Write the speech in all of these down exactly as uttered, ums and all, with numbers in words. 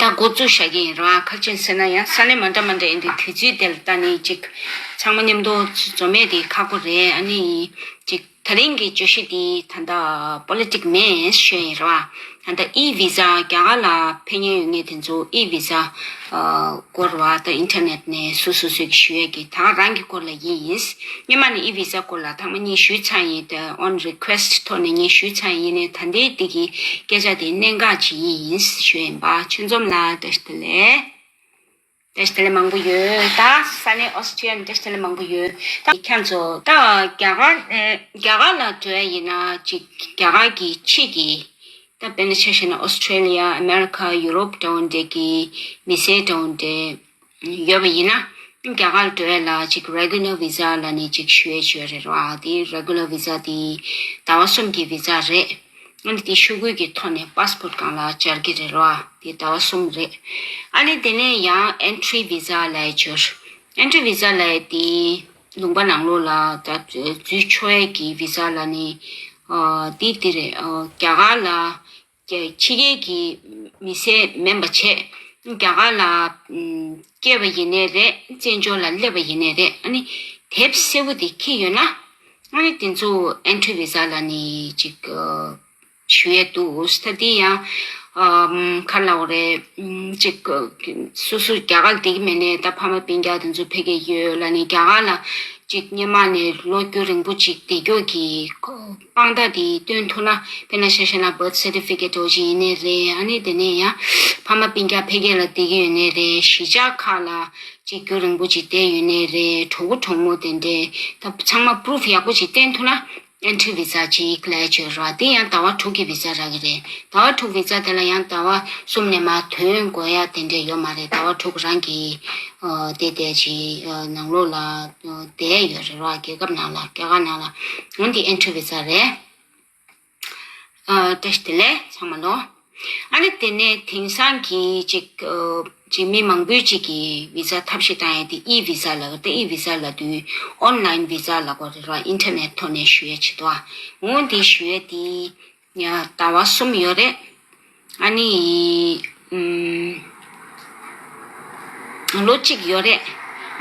ད་འགོ་བཙུགས་བཞག་གི་ཡིན་ར། ཁ་ཆེན་ཟེར་ན་ཡང་ས་གནས་མ་འདྲ་མ་འདྲ་ཡིན་དུས་དུས་ཚོད་དེ་ལ་ལྟ་ནས་ཅིག་ཚང་མ་མཉམ་དུ་འཛོམས་ཡས་དེ་ཁག་པོ་རེད། ཨ་ནི་ཅིག་ད་རིང་གི་བརྗོད་གཞི་དེ་ད་ལྟ་པོ་ལི་ཊིག་མིན་ཞུ་ཡིན་ར། ད་ལྟ་ཨི་བི་ཟ་རྒྱ་གར་ལ་ཕེབས་མཁན་ཡོད་མཁན་དེ་ཚོ་ཨི་བི་ཟ་སྐོར་བ་ད་ཨིན་ཊར་ནེཊ་ནས་སོ་སོ་སོས་ཀྱི་ཞུ་ཡས་ཀྱི་ད་ག་རང་གི་སྐོར་ལ་ཡིན། སྔོན་མ་ནས་ཨི་བི་ཟ་སྐོར་ལ་ཐེངས་མ་གཉིས་ཞུས་ཚར་ཡིན། དེ་ཨོན་རི་ཀུ་ཨེ་སི་ཊི་ཐོག་ནས་གཉིས་ཞུས་ཚར་ཡིན་ནས་ད་ལྟའི་དེ་གི་སྐད་ཆ་དེ་གནད་འགག་ཅིག་ཡིན་ཞུ་ཡིན་པ། ཆོས་འཛོམས་ལགས་བཀྲ་ཤིས་བདེ་ལེགས། བཀྲ་ཤིས་བདེ་ལེགས་མང་པོ་ཡོད། ད་ས་གནས་ཨོ་སི་ཊི་ཡ་ནས་བཀྲ་ཤིས་བདེ་ལེགས་མང་པོ་ཡོད། ད་ཁྱེད་ཚོ་ད་རྒྱ་གར་ཨེ་རྒྱ་གར་ལ་འགྲོ་ཡ་ཡིན་ན་ཅིག་རྒྱ་གར་གྱི་ཕྱི་གི་ད་དཔེར་ན་ཆ་བཞག་ན་ཨོ་སི་ཊྲེ་ལི་ཡ་ཨ་མེ་རི་ཁ་ཡུ་རོབ་འདྲ་བོ་འདྲ་གི་མི་སེར་འདྲ་བོ་འདྲ་ཡོད་པ་ཡིན་ན། རྒྱ་གར་འགྲོ་ཡ་ལ་ཅིག་རེ་གུ་ལར་བི་ཟ་ལབ་ནས་ཅིག་ཞུ་ཡ་ཅིག་ཡོད་རེད་ར། དེ་རེ་གུ་ལར་བི་ཟ་དེ་ཟླ་བ་གསུམ་གྱི་བི་ཟ་རེད། ཨ་ནི་དེ་ཤོག་གུ་གི་ཐོག་ནས་པ་སི་པོར་ཊི་སྒང་ལ་སྦྱར་གྱི་རེད་ར། དེ་ཟླ་བ་གསུམ་རེད། ཨ་ནི་དེ་ནས་ཡང་ཨེན་ཊི་རི་བི་ཟ་ལབ་ཡ་ཅིག་ཡོད། ཨེན་ཊི་རི་བི་ཟ་ལབ་ཡ་དེ་ལུང་པ་ནང་ལོགས་ལ་ད་འཛུལ་ཆོག་ཡ་གི་བི་ཟ་ལབ་ནས་ཨ་དེ་དེ་རེད། ཨ་རྒྱ་གར་ལ་ཕྱི་རྒྱལ་གྱི་མི་སེར་མིན་པ་བྱས། རྒྱ་གར་ལ་ཨམ་སྐྱེས་པ་ཡིན་ནའི་རེད། བཙན་བྱོལ་ལ་སླེབས་པ་ཡིན་ནའི་རེད། ཨ་ནི་དེབ་སེར་པོ་དེ་འཁྱེར་ཡོད་ན། ཨ་ནི་དེ་ཚོ་ཨེན་ཊི་རི་བི་ཟ་ལབ་ནས་ཅིག་ཨ་ཞུ་ཡས་འདུག། ད་དེ་ཡང་ཨམ་ག་རེ་ལབ་དགོས་རེད། ཨམ་ཅིག་ཨ་སོ་སོ་རྒྱ་གར་ལ་བསྡད་ཀྱི་མེད་ནའི་ད་ཕ་མ་སྤུན་ཀྱག་དེ་ཚོ་ཕ་གིར་ཡོད་ལབ་ནས་རྒྱ་གར་ལ་ཅིག་སྔོན་མ་ནས་ལོ་རྒྱུས་རིང་པོ་ཅིག་བསྡད་རྒྱུ་གི་དཔང་རྟགས་དེ་སྟོན་ཐུབ་ན། དཔེར་ན་ཆ་བཞག་ན་བྷར་ཐི་སར་ཊི་ཕི་ཀེཊ་འདྲ་བོ་ཅིག་ཡིན་ནའི་རེད། ཨ་ནི་དེ་ནས་ཡང་ཕ་མ་སྤུན་ཀྱག་ཕ་གི་ལ་བསྡད་ཀྱི་ཡོད་ནའི་རེད། གཞིས་ཆགས་ཁག་ལ་ཅིག་རྒྱུན་རིང་པོ་ཅིག་བསྡད་ཡོད་ནའི་རེད། གྲོགས་པོ་གྲོགས་མོ་དེ་འདྲས་ད་ཚང་མ་པུ་རུབ་ཡག་པོ་ཅིག་བསྟན་ཐུབ་ན། ཨེན་ཊི་རི་བི་ཟ་ཅིག་ལབ་ཡ་ཅིག་ཡོད་ར། དེ་ཡང་ཟླ་བ་དྲུག་གི་བི་ཟ་རག་གི་རེད། ཟླ་བ་དྲུག་བི་ཟ་དེ་ལ་ཡང་ཟླ་བ་གསུམ་ནས་མར་ཐོན་དགོས་ཡ་དེ་འདྲས་ཡོད་མ་རེད། ཟླ་བ་དྲུག་རང་གི་ཨ་བསྡད་བསྡད་ཅིག་ཨ་ནང་ལོགས་ལ་ཨ་བསྡད་ཡ་ཡོད་རེད་ར། རྒྱལ་ཁབ་ནང་ལ་རྒྱ་གར་ནང་ལ། འོན་ཏེ་ཨེན་ཊི་རི་བི་ཟ་རེད། ཨ་བཀྲ་ཤིས་བདེ་ལེགས་ཚང་མ་ལོ། ཨ་ནི་དེ་ནས་དེང་སང་གི་ཅིག་ཨ་ཅིག་མི་མང་པོས་ཅིག་གིས་བི་ཟ་ཐབས་ཤེས་བཏང་ཡས་དེ་ཨི་བི་ཟ་ལབ་ཀྱི་རེད། ཨི་བི་ཟ་ལབ་དུས་ཨོན་ལའིན་བི་ཟ་ལབ་དགོས་རེད་ར། ཨིན་ཊར་ནེཊ་ཐོག་ནས་ཞུ་ཡས་བྱེད་དོ། འོ་དེ་ཞུ་ཡས་དེ་ཡང་ཟླ་བ་གསུམ་ཡོད་རེད། ཨ་ནི་ཨུམ། ལོ་གཅིག་ཡོད་རེད།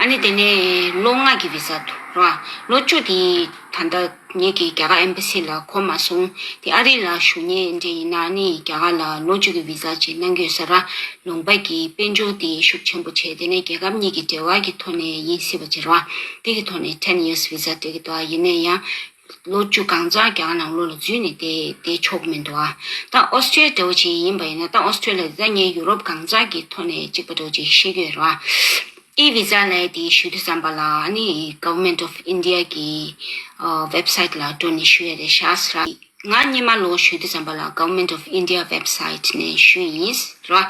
ཨ་ནི་དེ་ནས་ལོ་ལྔ་གི་བི་ཟ་འདུག་ར། ལོ་བཅུ་དེ་ད་ལྟ་ངེད་ཀྱི་རྒྱ་གར་ཨེམ་བྷ་སི་ལ་གོ་མ་སོང་། དེ་ཨ་རི་ལ་བཞུགས་མཁན་འདྲ་ཡིན་ན་ཨ་ནི་རྒྱ་གར་ལ་ལོ་བཅུ་གི་བི་ཟ་ཅིག་གནང་གི་ཡོད་ས་ར། ལུང་པ་གི་དཔལ་འབྱོར་དེ་ཤུགས་ཆེན་པོ་བྱས། དེ་ནས་རྒྱལ་ཁབ་གཉིས་ཀྱི་འབྲེལ་བ་གི་ཐོག་ནས་ཡིན་སྲིད་པ་ཅིག་ར། དེ་གི་ཐོག་ནས་ཊེན་ཡར་སི་བི་ཟ་སྤྲད་ཀྱི་འདུག། ཨ་ཡིན་ན་ཡང་། ལོ་བཅུ་གང་ཙམ་རྒྱ་གར་ནང་ལོགས་ལ་འཛུལ་ནས་བསྡད་བསྡད་ཆོག་གི་མི་འདུག་ཨ། ད་ཨོ་སི་ཀྲི་ཡ་འདྲ་བོ་ཅིག་ཡིན་པ་ཡིན་ན། ད་ཨོ་སི་ཀྲི་ཡ་ལ་ད་ངས་ཡུ་རོབ་གང་ཙམ་གྱི་ཐོག་ནས་གཅིག་པ་འདྲ་བོ་ཅིག་ཤེས་ཀྱི་ཡོད་རེད་བ། ཨི་བི་ཟ་ལབ་ཡ་དེ་ཞུ་དུས་ཙམ་པ་ལ་ཨ་ནི་Government of India གི་ཨ་ཝེབ་སའིཊ་ལ་འགྲོ་ནས་ཞུ་ཡ་རེད་ཤག་ཟེར། ང་སྔོན་མ་ལོ་ཞུ་དུས་ཙམ་པ་ལ་Government of India ཝེབ་སའིཊ་ནས་ཞུས་ཡིན། ར།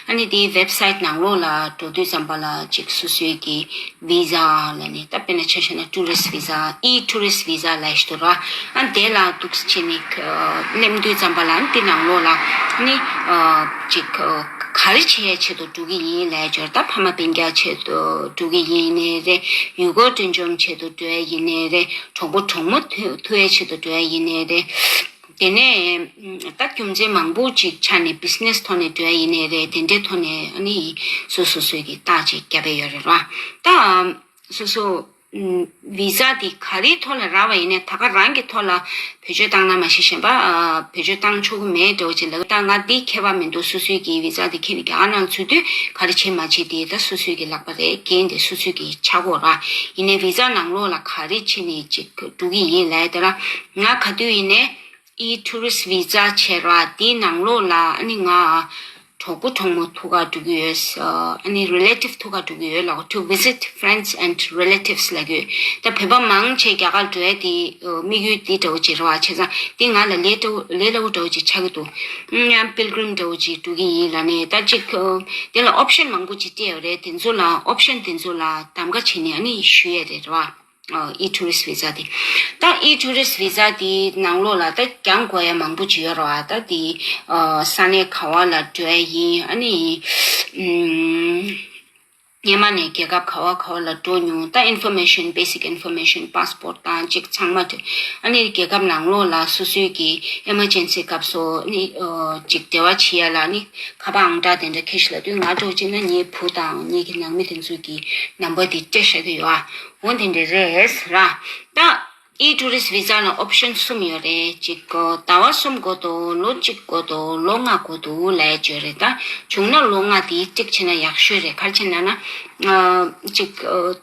ཨ་ནི་དེའི་ཝེབ་སའིཊ་ནང་ལོགས་ལ་འགྲོ་དུས་ཙམ་པ་ལ་ཅིག་སོ་སོའི་གི་བི་ཟ་ལབ་ནས། ད་དཔེར་ན་ཆ་བཞག་ན་ཊུ་རི་སི་ཊི་བི་ཟ། ཨི་ཊུ་རི་སི་ཊི་བི་ཟ་ལབ་ཞིག་འདུག་ར། ཨ་དེ་ལ་འདུག་སེ་བྱས་ནས་ཨ་གླེམ་དུས་ཙམ་པ་ལ་ཨ་དེ་ནང་ལོགས་ལ་ཨ་ནི་ཨ་ཅིག་ཨ་ག་རེ་བྱེད་ཆེད་དུ་འགྲོ་གི་ཡིན་ལབ་ཡ་ཅིག་ཡོད་རེད། ད་ཕ་མ་སྤུན་ཀྱག་ཆེད་དུ་འགྲོ་གི་ཡིན་ནའི་རེད། ཡུལ་སྐོར་སྤྲོ་འཆམ་ཆེད་དུ་འགྲོ་ཡ་ཡིན་ནའི་རེད། གྲོགས་པོ་གྲོགས་མོ་ཐུག་ཐུག་ཡ་ཆེད་དུ་འགྲོ་ཡ་ཡིན་ནའི་རེད། དེ་ནས་ད་རྒྱུ་མཚན་མང་པོ་ཅིག་ཆ་ནས་བི་ཛི་ནེ་སི་ཐོག་ནས་འགྲོ་ཡ་ཡིན་ནའི་རེད། དེ་འདྲའི་ཐོག་ནས་ཨ་ནི་སོ་སོ་སོའི་གི་རྟགས་ཅིག་བརྒྱབ་པ་ཡོད་རེད་ར། ད་སོ་སོ་ཨམ་བི་ཟ་དེ་ག་རེའི་ཐོག་ལ་རག་པ་ཡིན་ནའི་ད་ག་རང་གི་ཐོག་ལ་བེད་སྤྱོད་བཏང་ན་མ་གཞི་གཞན་པ་ཨ་བེད་སྤྱོད་བཏང་ཆོག་གི་མེད་འདྲ་བོ་ཅིག་ལབ། ད་ང་འདི་ཁྱད་པར་མི་འདུག། སོ་སོའི་གི་བི་ཟ་དེ་ཁྱེར་ནས་རྒྱ་གར་ནང་ཚུད་དུས་ག་རེ་བྱེད་མ་བྱེད་དེ་ད་སོ་སོའི་གི་ལག་པ་རེད། འགན་དེ་སོ་སོའི་གི་ཆགས་ཀྱི་ཡོད་ར། ཡིན་ནའི་བི་ཟ་ནང་ལོགས་ལ་ག་རེ་བྱེད་ནས་ཅིག་འགྲོ་གི་ཡིན་ལབ་ཡ་དེ་ར། ང་ག་དུས་ཡིན་ནའི་ཨི་ཊུ་རི་སི་ཊི་བི་ཟ་བྱས་ར། དེའི་ནང་ལོགས་ལ་ཨ་ནི་ང་གྲོགས་པོ་གྲོགས་མོ་ཐུག་ག་འགྲོ་གི་ཡོད། ཨ་ནི་རི་ལེ་ཊིབ་ཐུག་ག་འགྲོ་གི་ཡོད་ལབ། To visit friends and relatives ལབ་ཀྱི་ཡོད། ད་བོད་པ་མང་ཆེ་རྒྱ་གར་འགྲོ་ཡ་དེ་དམིགས་ཡུལ་དེ་འདྲ་བོ་ཅིག་རེད་བ། བྱས་ཙང་དེ་ང་ལ་ལས་འདྲ་བོ་ལས་སླ་བོ་འདྲ་བོ་ཅིག་ཆགས་ཀྱི་འདུག། ཡང་པིལ་གྲིམ་འདྲ་བོ་ཅིག་འགྲོ་གི་ཡིན་ལབ་ནས། ད་ཅིག་དེ་ལ་ཨོབ་ཤན་མང་པོ་ཅིག་སྤྲད་ཡོད་རེད། དེ་ཚོ་ལ་ཨོབ་ཤན་དེ་ཚོ་ལ་གདམ་ག་བྱས་ནས་ཨ་ནི་ཞུ་ཡ་རེད་རེད་བ། ཨ་ཨི་ཊུ་རི་སི་ཊི་བི་ཟ་དེ། ད་ཨི་ཊུ་རི་སི་ཊི་བི་ཟ་དེའི་ནང་ལོགས་ལ་ད་རྒྱང་དགོས་ཡ་མང་པོ་ཅིག་ཡོད་རེད་བ། ད་དེ་ཨ་ས་གནས་ག་བ་ལ་འགྲོ་ཡ་ཡིན། ཨ་ནི་ཨམ་ སྔོན་མ་ནས་རྒྱལ་ཁབ་ག་བ་ག་བ་ལ་འགྲོ་མྱོང་། ད་ཨིན་ཕོར་མེ་ཤན། བྷེ་སིག་ཨིན་ཕོར་མེ་ཤན། པཱ་སི་པོར་ཊི་དང་གཅིག་ཚང་མ་འདྲ། ཨ་ནི་རྒྱལ་ཁབ་ནང་ལོགས་ལ་སོ་སོའི་གི་ཨེ་མར་ཇེན་སི་སྐབས་སུ་ཨ་ནི་ཨ་གཅིག་འབྲེལ་བ་བྱེད་ཡ་ལ་ཨ་ནི་ཁ་པར་ཨང་གྲངས་དེ་འདྲ་ཁྱེར་ཤོག་ལབ་དུས། ང་འདྲ་བོ་བྱས་ན་ངའི་བུ་དང་ངེད་ཀྱི་ནང་མི་དེ་ཚོ་གི་ནམ་བར་དེ་སྤྲད་བཞག་གི་ཡོད་ཨ། འོ་དེ་འདྲ་རེད་ར། ད། ཨི་ཊུ་རི་སི་ཊི་བི་ཛ་ལ་ཨོབ་ཤན་གསུམ་ཡོད་རེད། གཅིག་གོ་ཟླ་བ་གསུམ་དགོས་འདུག་ལོ་གཅིག་དགོས་འདུག་ལོ་ལྔ་དགོས་འདུག་ལབ་ཡ་ཅིག་ཡོད་རེད། ད་བྱུང་ན་ལོ་ལྔ་དེ་ཊིག་བྱས་ན་ཡག་ཤོས་རེད། ག་རེ་བྱས་ན་ན་ཨ་གཅིག་ཨ་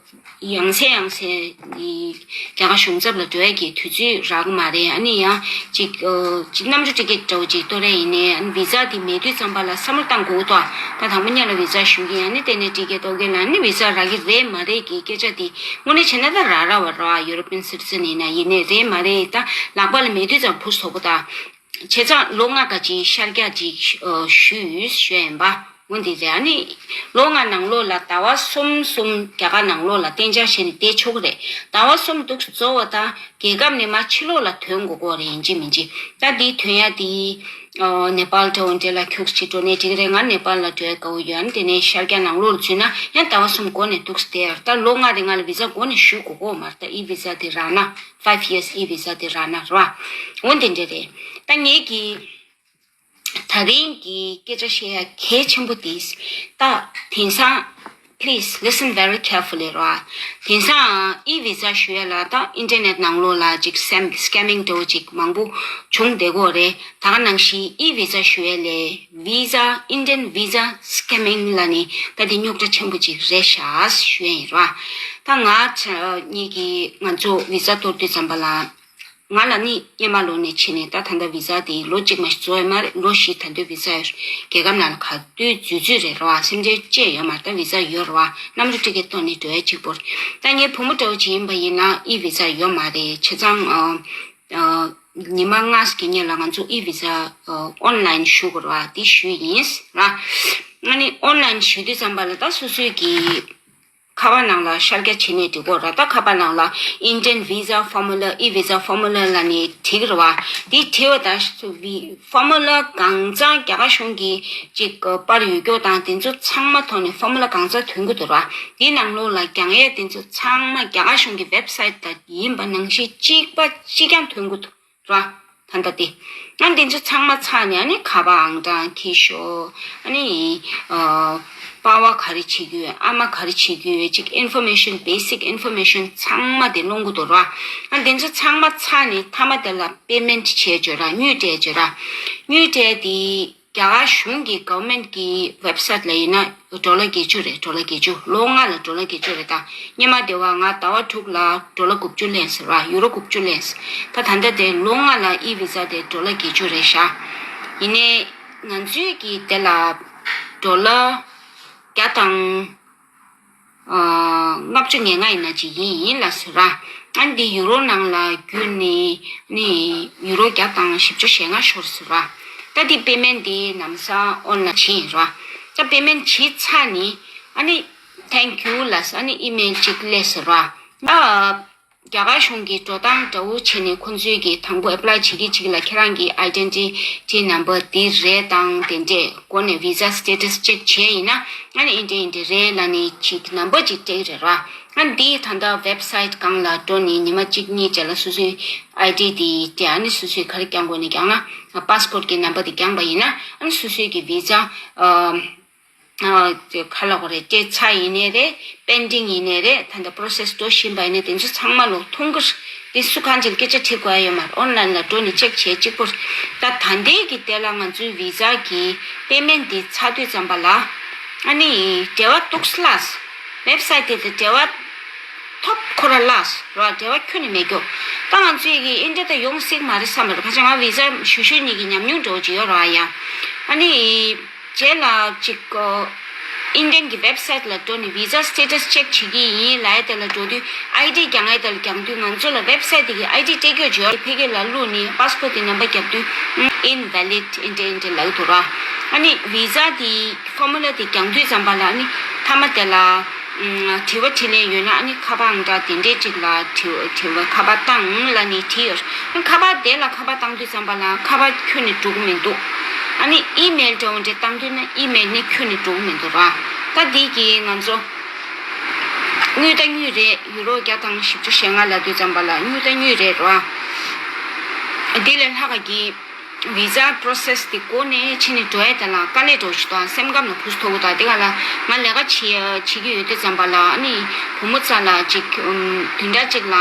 ཡང་སེ་ཡང་སེ་ནི་རྒྱ་གར་གཞུང་ཚབ་ལ་འགྲོ་ཡ་གི་དུས་ཚོད་རག་གི་མ་རེད། ཨ་ནི་ཡང་གཅིག་ཨ་གཅིག་གནམ་གྲུ་ཊི་ཀེ་ཊི་འདྲ་བོ་གཅིག་གཏོར་ཡ་ཡིན་ནའི་ཨ་ནི་བི་ཛ་དེ་མེད་དུས་ཙམ་པ་ལ་བསམ་བློ་བཏང་དགོས་འདུག་ད་དང་པོ་ཉིད་ལ་བི་ཛ་ཞུ་གི་ཡིན། ཨ་ནི་དེ་ནས་ཊི་ཀེ་ཊི་གཏོར་གི་ལ་ཨ་ནི་བི་ཛ་རག་གི་རེད་མ་རེད་ཀྱི་སྐད་ཆ་དེ། དངོས་གནས་བྱས་ན་ད་ར་ར་བ་ར་ཡུ་རོ་པི་ཡན་སི་ཊི་ཛན་ཡིན་ན་ཡིན་ནའི་རེད་མ་རེད། ད་ལག་པ་ལ་མེད་དུས་ཙམ་བུ་སོག་པོ་ད། བྱས་ཙང་ལོ་ལྔ་ག་ཅིག་ཤར་རྒྱག་ཅིག་ཨ་ཞུས་ཞུས་ཡིན་པ། འོ་འདི་རེད། ཨ་ནི་ལོ་ལྔ་ནང་ལོགས་ལ་ཟླ་བ་གསུམ་གསུམ་རྒྱ་གར་ནང་ལོགས་ལ་གཏན་འཇགས་བྱས་ནས་བསྡད་ཆོག་གི་རེད། ཟླ་བ་གསུམ་འདུག་རྫོགས་པ་ད་རྒྱལ་ཁབ་ནས་མར་ཕྱི་ལོགས་ལ་ཐོན་དགོས་ཀྱི་རེད། ཡིན་གཅིག་མིན་གཅིག་ད་འདི་ཐོན་ཡ་དེ། ཨོ་ནེ་པཱལ་འདྲ་བོ་འདྲ་ལ་ཁྱུག་ཅིག་འགྲོ་ནས་འགྲིག་གི་རེད། ང་ནེ་པཱལ་ལ་འགྲོ་ཡ་དགའ་བོ་ཡོད། ཨ་ནི་དེ་ནས་ཤར་རྒྱག་ནང་ལོགས་ལ་འཛུལ་ན་ཡང་ཟླ་བ་གསུམ་འགོར་ནས་འདུག་སེ་བསྡད་ཡ་རེད། ད་ལོ་ལྔ་རིང་ང་ལ་བི་ཛ་འགོར་ནས་ཞུ་དགོས་ཀྱི་ཡོད་མ་རེད། ད་ཨི་བི་ཛ་དེ་རག་ན། ཕའིབ་ཡིར་སི་ཨི་བི་ཛ་དེ་རག་ན་རེད་བ། འོ་དེ་འདྲ་རེད། ད་ངེད་ཀྱི་ད་རིང་གི་སྐད་ཆ་བཤད་ཡ་གལ་ཆེན་པོ་དེ། ད་དེང་སང་please listen very carefully ར། དེང་སང་ཨི་བི་ཛ་ཞུ་ཡ་ལ་ད་ཨིན་ཊར་ནེཊ་ནང་ལོགས་ལ་ཅིག་སེམ་སི་ཀེ་མིང་འདྲ་བོ་ཅིག་མང་པོ་བྱུང་བསྡད་ཀྱི་ཡོད་རེད། ད་ག་ནང་བཞིན་ཨི་བི་ཛ་ཞུ་ཡ་ལས་བི་ཛ་ཨིན་ཌི་ཡན་བི་ཛ་སི་ཀེ་མིང་ལབ་ནི་ད་དེ་རྙོག་དྲ་ཆེན་པོ་ཅིག་རེད་ཤག་ཞུ་ཡ་ཡིན་ར། ད་ང་ཚོ་གཉིས་ཀྱིས་ང་ཚོ་བི་ཛ་གཏོར་དུས་ཙམ་པ་ལ། ང་ལ་ནི་སྔོན་མ་ལོ་ནས་བྱས་ནས་ད་ད་ལྟ་བི་ཛ་དེ་ལོ་གཅིག་མ་ཞིག་རྫོགས་ཡོད་མ་རེད། ལོ་བཞི་ད་དུང་བི་ཛ་ཡོད། རྒྱལ་ཁབ་ནང་ལ་ག་དུས་འཛུལ་འཛུལ་རེད་ར་བ། སེམས་ཁྲལ་ཅི་ཡང་ཡོད་མ་རེད། ད་བི་ཛ་ཡོད་ར་བ། གནམ་གྲུ་ཊི་ཀེ་ཊི་གཏོང་ནས་འགྲོ་ཡ་གཅིག་པོ་རེད། ད་ངའི་བུ་མོ་འདྲ་བོ་ཅིག་ཡིན་པ་ཡིན་ན་ཨི་བི་ཛ་ཡོད་མ་རེད། བྱས་ཙང་ཨ་ཨ་ཉི་མ་ལྔ་ཙམ་གྱི་སྔོན་ལ་ང་ཚོ་ཨི་བི་ཛ་ཨ་ཨོན་ལའིན་ཞུ་དགོས་རེད་བ། དེ་ཞུས་ཡིན་ར། ཨ་ནི་ཨོན་ལའིན་ཞུ་དུས་ཙམ་པ་ལ་ད་སོ་སོའི་གི་ཁ་པར་ནང་ལ་ཤར་རྒྱག་བྱས་ནས་འགྲིག་གོ་ར། ད་ཁ་པར་ནང་ལ་Indian visa formula, e-visa formula ལབ་ནས་བྲིས་ཀྱི་རེད་བ། འདི་བྲིས་པ་དང་སུ་བི་ཕོར་མུ་ལ་གང་ཚང་རྒྱ་གར་གཞུང་གིས་ཅིག་པར་ཡོད་རྒྱུ་དང་དེ་ཚོ་ཚང་མ་ཐོག་ནས་ཕོར་མུ་ལ་གང་ཚང་ཐོན་གྱི་འདུག་ར། འདི་ནང་ལོགས་ལ་རྒྱག་ཡས་དེ་ཚོ་ཚང་མ་རྒྱ་གར་གཞུང་གི་ཝེབ་སའིཊ་དང་ཡིན་པ་ནང་བཞིན་གཅིག་པ་གཅིག་རྐྱང་ཐོན་གྱི་འདུག་ར། ད་ལྟ་དེ། ཨ་འདི་ཚོ་ཚང་མ་ཚར་ནས་ཨ་ནི་ཁ་པར་ཨང་གྲངས་འཁྱེར་ཤོག་ཨ་ནི་ཨ་པ་ཕ་ག་རེ་བྱེད་ཀྱི་ཡོད། ཨ་མ་ག་རེ་བྱེད་ཀྱི་ཡོད། ཅིག་ཨིན་ཕོར་མེ་ཤན། བེ་སིག་ཨིན་ཕོར་མེ་ཤན་ཚང་མ་དེ་སློང་གི་འདུག་ར། ཨ་འདི་ཚོ་ཚང་མ་ཚར་ནས་མཐའ་མ་དེ་ལ་པེ་མེན་ཊི་བྱས་བྱོས་ར། དངུལ་སྤྲད་བྱོས་ར། དངུལ་སྤྲད་དེ། རྒྱ་གར་གཞུང་གི་གོ་ཝར་མེན་ཊི་གི་ཝེབ་སའིཊ་ལ་ཡིན་ན་ཌོ་ལར་བརྒྱད་ཅུ་རེད། ཌོ་ལར་བརྒྱད་ཅུ། ལོ་ལྔ་ལ་ཌོ་ལར་བརྒྱད་ཅུ་རེད། ད་སྔོན་མ་དེ་བ་ང་ཟླ་བ་དྲུག་ལ་ཌོ་ལར་དགུ་བཅུ་ལེན་ཟེར་བ། ཡུ་རོ་དགུ་བཅུ་ལེན་ཟེར། ད་ད་ལྟ་དེ་ལོ་ལྔ་ལ་ཨི་བི་ཛ་དེ་ཌོ་ལར་བརྒྱད་ཅུ་རེད་ཤག་ཡིན་ནའི་ང་ཚོའི་གི་དེ་ལ་ཌོ་ལར་བརྒྱ་དང་ཨ་ལྔ་བཅུ་ང་ལྔ་ཡིན་ན་ཅིག་ཡིན་ཡིན་ལ་ཟེར་ར། ཨ་འདི་ཡུ་རོ་ནང་ལ་བསྒྱུར་ནས་ནི་ཡུ་རོ་བརྒྱ་དང་བཞི་བཅུ་ཞེ་ལྔ་ཤོར་ཟེར་ར། ད་འདི་པེ་མེན་ཊི་འདི་ལམ་སང་ཨོན་ལའིན་བྱས་ཡིན་ར། ད་པེ་མེན་ཊི་བྱས་ཚར་ནི་ཨ་ནི་ཐེང་ཀིའུ་ལ་ཟེར་ཨ་ནི་ཨི་མེལ་ཅིག་སླེབས་ཟེར་ར། ད་རྒྱ་གར་གཞུང་གི་འགྲོ་སྟངས་འདྲ་བོ་བྱས་ནས་ཁོང་ཚོས་ཀྱི་དང་པོ་ཨེབ་ལའི་བྱེད་ཀྱི་ཅིག་ལ་ཁྱེད་རང་གི་ཨའི་ཌེན་ཊི་ཊི་ནམ་བར་འདི་རེད་དང་དེ་འདྲས་སྒོ་ནས་བི་ཛ་སི་ཊེ་ཊས་ཅེག་བྱས་ཡིན་ན་ཨ་ནི་ཨིན་ཌི་ཡ་ཨིན་ཌི་ཡ་རེད་ལབ་ནས་ཅིག་ནམ་བར་ཅིག་སྤྲད་ཀྱི་རེད་ར། ཨ་འདི་ད་ལྟ་ཝེབ་སའིཊ་སྒང་ལ་འགྲོ་ནས་ཉི་མ་གཅིག་གཉིས་རྗེས་ལ་སོ་སོའི་ཨའི་ཌི་དེ་སྤྲད། ཨ་ནི་སོ་སོས་ག་རེ་བཀྱག་དགོས་ནས་བཀྱག་ན་པ་སི་པོར་ཊི་གི་ནམ་བར་དེ་བཀྱག་པ་ཡིན་ན་ཨ་ནི་སོ་སོའི་གི་བི་ཛ་ཨ་ཨ་དེ་ག་ལབ་དགོས་རེད། སྤྲད་ཚར་ཡིན་ནའི་རེད། པེན་ཌིང་ཡིན་ནའི་རེད། ད་ལྟ་པོ་རོ་སེ་སི་འགྲོ་བཞིན་པ་ཡིན་ནའི་དེ་ཚོ་ཚང་མ་ལོག་མཐོང་གི་རེད། དེ་སུ་གང་ཅིག་སྐད་ཆ་དྲི་དགོས་ཡ་ཡོད་མ་རེད། ཨོན་ལའིན་ལ་འགྲོ་ནས་ཅེག་བྱས་གཅིག་པོ་རེད། ད་ད་ལྟའི་གི་དེ་ལ་ང་ཚོའི་བི་ཛ་གི་པེ་མེན་ཊི་དེ་ཚར་དུས་ཙམ་པ་ལ་ཨ་ནི་འབྲེལ་བ་ཏོག་ཙམ་བརླགས། ཝེབ་སའིཊ་དེ་དང་འབྲེལ་བ་ཐོབ་ཁོ་ར་བརླགས་ར། འབྲེལ་བ་ཁྱོན་ནས་མེད་རྒྱུ། ད་ང་ཚོའི་གི་ཨིན་ཌི་ཡ་ད་ཡོང་སྲིད་མ་རེད་བསམ་པ་རེད། ཁ་ཆེ་ང་བི་ཛ་ཞུ་ཞུ་གཉིས་ཀྱི་ཉམས་མྱོང་འདྲ་བོ་ཅིག་ཡོད་ར་ཡ། ཨ་ནི་རྗེས་ལ་ཅིག་ཨིན་ཌི་ཡན་གྱི་ཝེབ་སའིཊ་ལ་འགྲོ་ནས་བི་ཛ་སི་ཊེ་ཊས་ཅེག་བྱེད་ཀྱི་ཡིན་ལབ་ཡ་དེ་ལ་འགྲོ་དུས་ཨའི་ཌི་རྒྱག་ཡ་དེ་ལ་རྒྱག་དུས་ང་ཚོ་ལ་ཝེབ་སའིཊ་དེ་གི་ཨའི་ཌི་སྤྲད་རྒྱུ་ཅིག་ཡོད་རེད། ཕ་གི་ལ་བླུགས་ནས་པ་སི་པོར་ཊི་དེ་ནམ་བར་བརྒྱབ་དུས་ཨིན་ཝེ་ལིཌ། ཨིན་ཌི་ཡན་ཨིན་ཌི་ཡན་ལབ་ཀྱི་འདུག་ར། ཨ་ནི་བི་ཛ་དེ་ཕོར་མུ་ལ་དེ་རྒྱག་དུས་ཙམ་པ་ལ་ཨ་ནི་མཐའ་མ་དེ་ལ་ཨ་དྲི་བ་དྲིས་ལན་ཡོད་ན་ཨ་ནི་ཁ་པར་ཨང་གྲངས་དེ་འདྲས་ཅིག་ལ་དྲི་དྲི་བ་ཁ་པར་བཏང་ལབ་ནས་བྲིས་ཡོད། ཨ་ནི་ཁ་པར་དེ་ལ་ཁ་པར་བཏང་དུས་ཙམ་པ་ལ་ཁ་པར་ཁྱོན་ནས་འགྲོ་གི་མི་འདུག་ཨ་ནི་ཨི་མེལ་འདྲ་བོ་འདྲས་བཏང་དུས་ན་ཨི་མེལ་ནི་ཁྱོན་ནས་འགྲོ་གི་མི་འདུག་ར། ད་འདི་གིས་ང་ཚོ་ དངུལ་ད་དངུལ་རེད། ཡུ་རོ་བརྒྱ་དང་བཞི་བཅུ་ཞེ་ལྔ་ལབ་དུས་ཙམ་པ་ལ་དངུལ་ད་དངུལ་རེད་རོ། དེ་ལས་ལྷག་ག་གི་ཝི་ཛ་པོ་རོ་སེ་སི་དེ་འགོ་ནས་ཕྱི་ནས་འགྲོ་ཡས་དེ་ལ་དཀའ་ལས་འགྲོ་ཞིག་དང་སེམས་ཁམས་ལ་བུ་སུ་ཐོག་གི་དང་དེ་ག་ལ་ང་ལས་ཀ་བྱེད་བྱེད་ཀྱི་ཡོད་དུས་ཙམ་པ་ལ་ཨ་ནི་བུ་མོ་རྩ་ལ་ཅིག་བདུན་ཕྲག་གཅིག་ལ་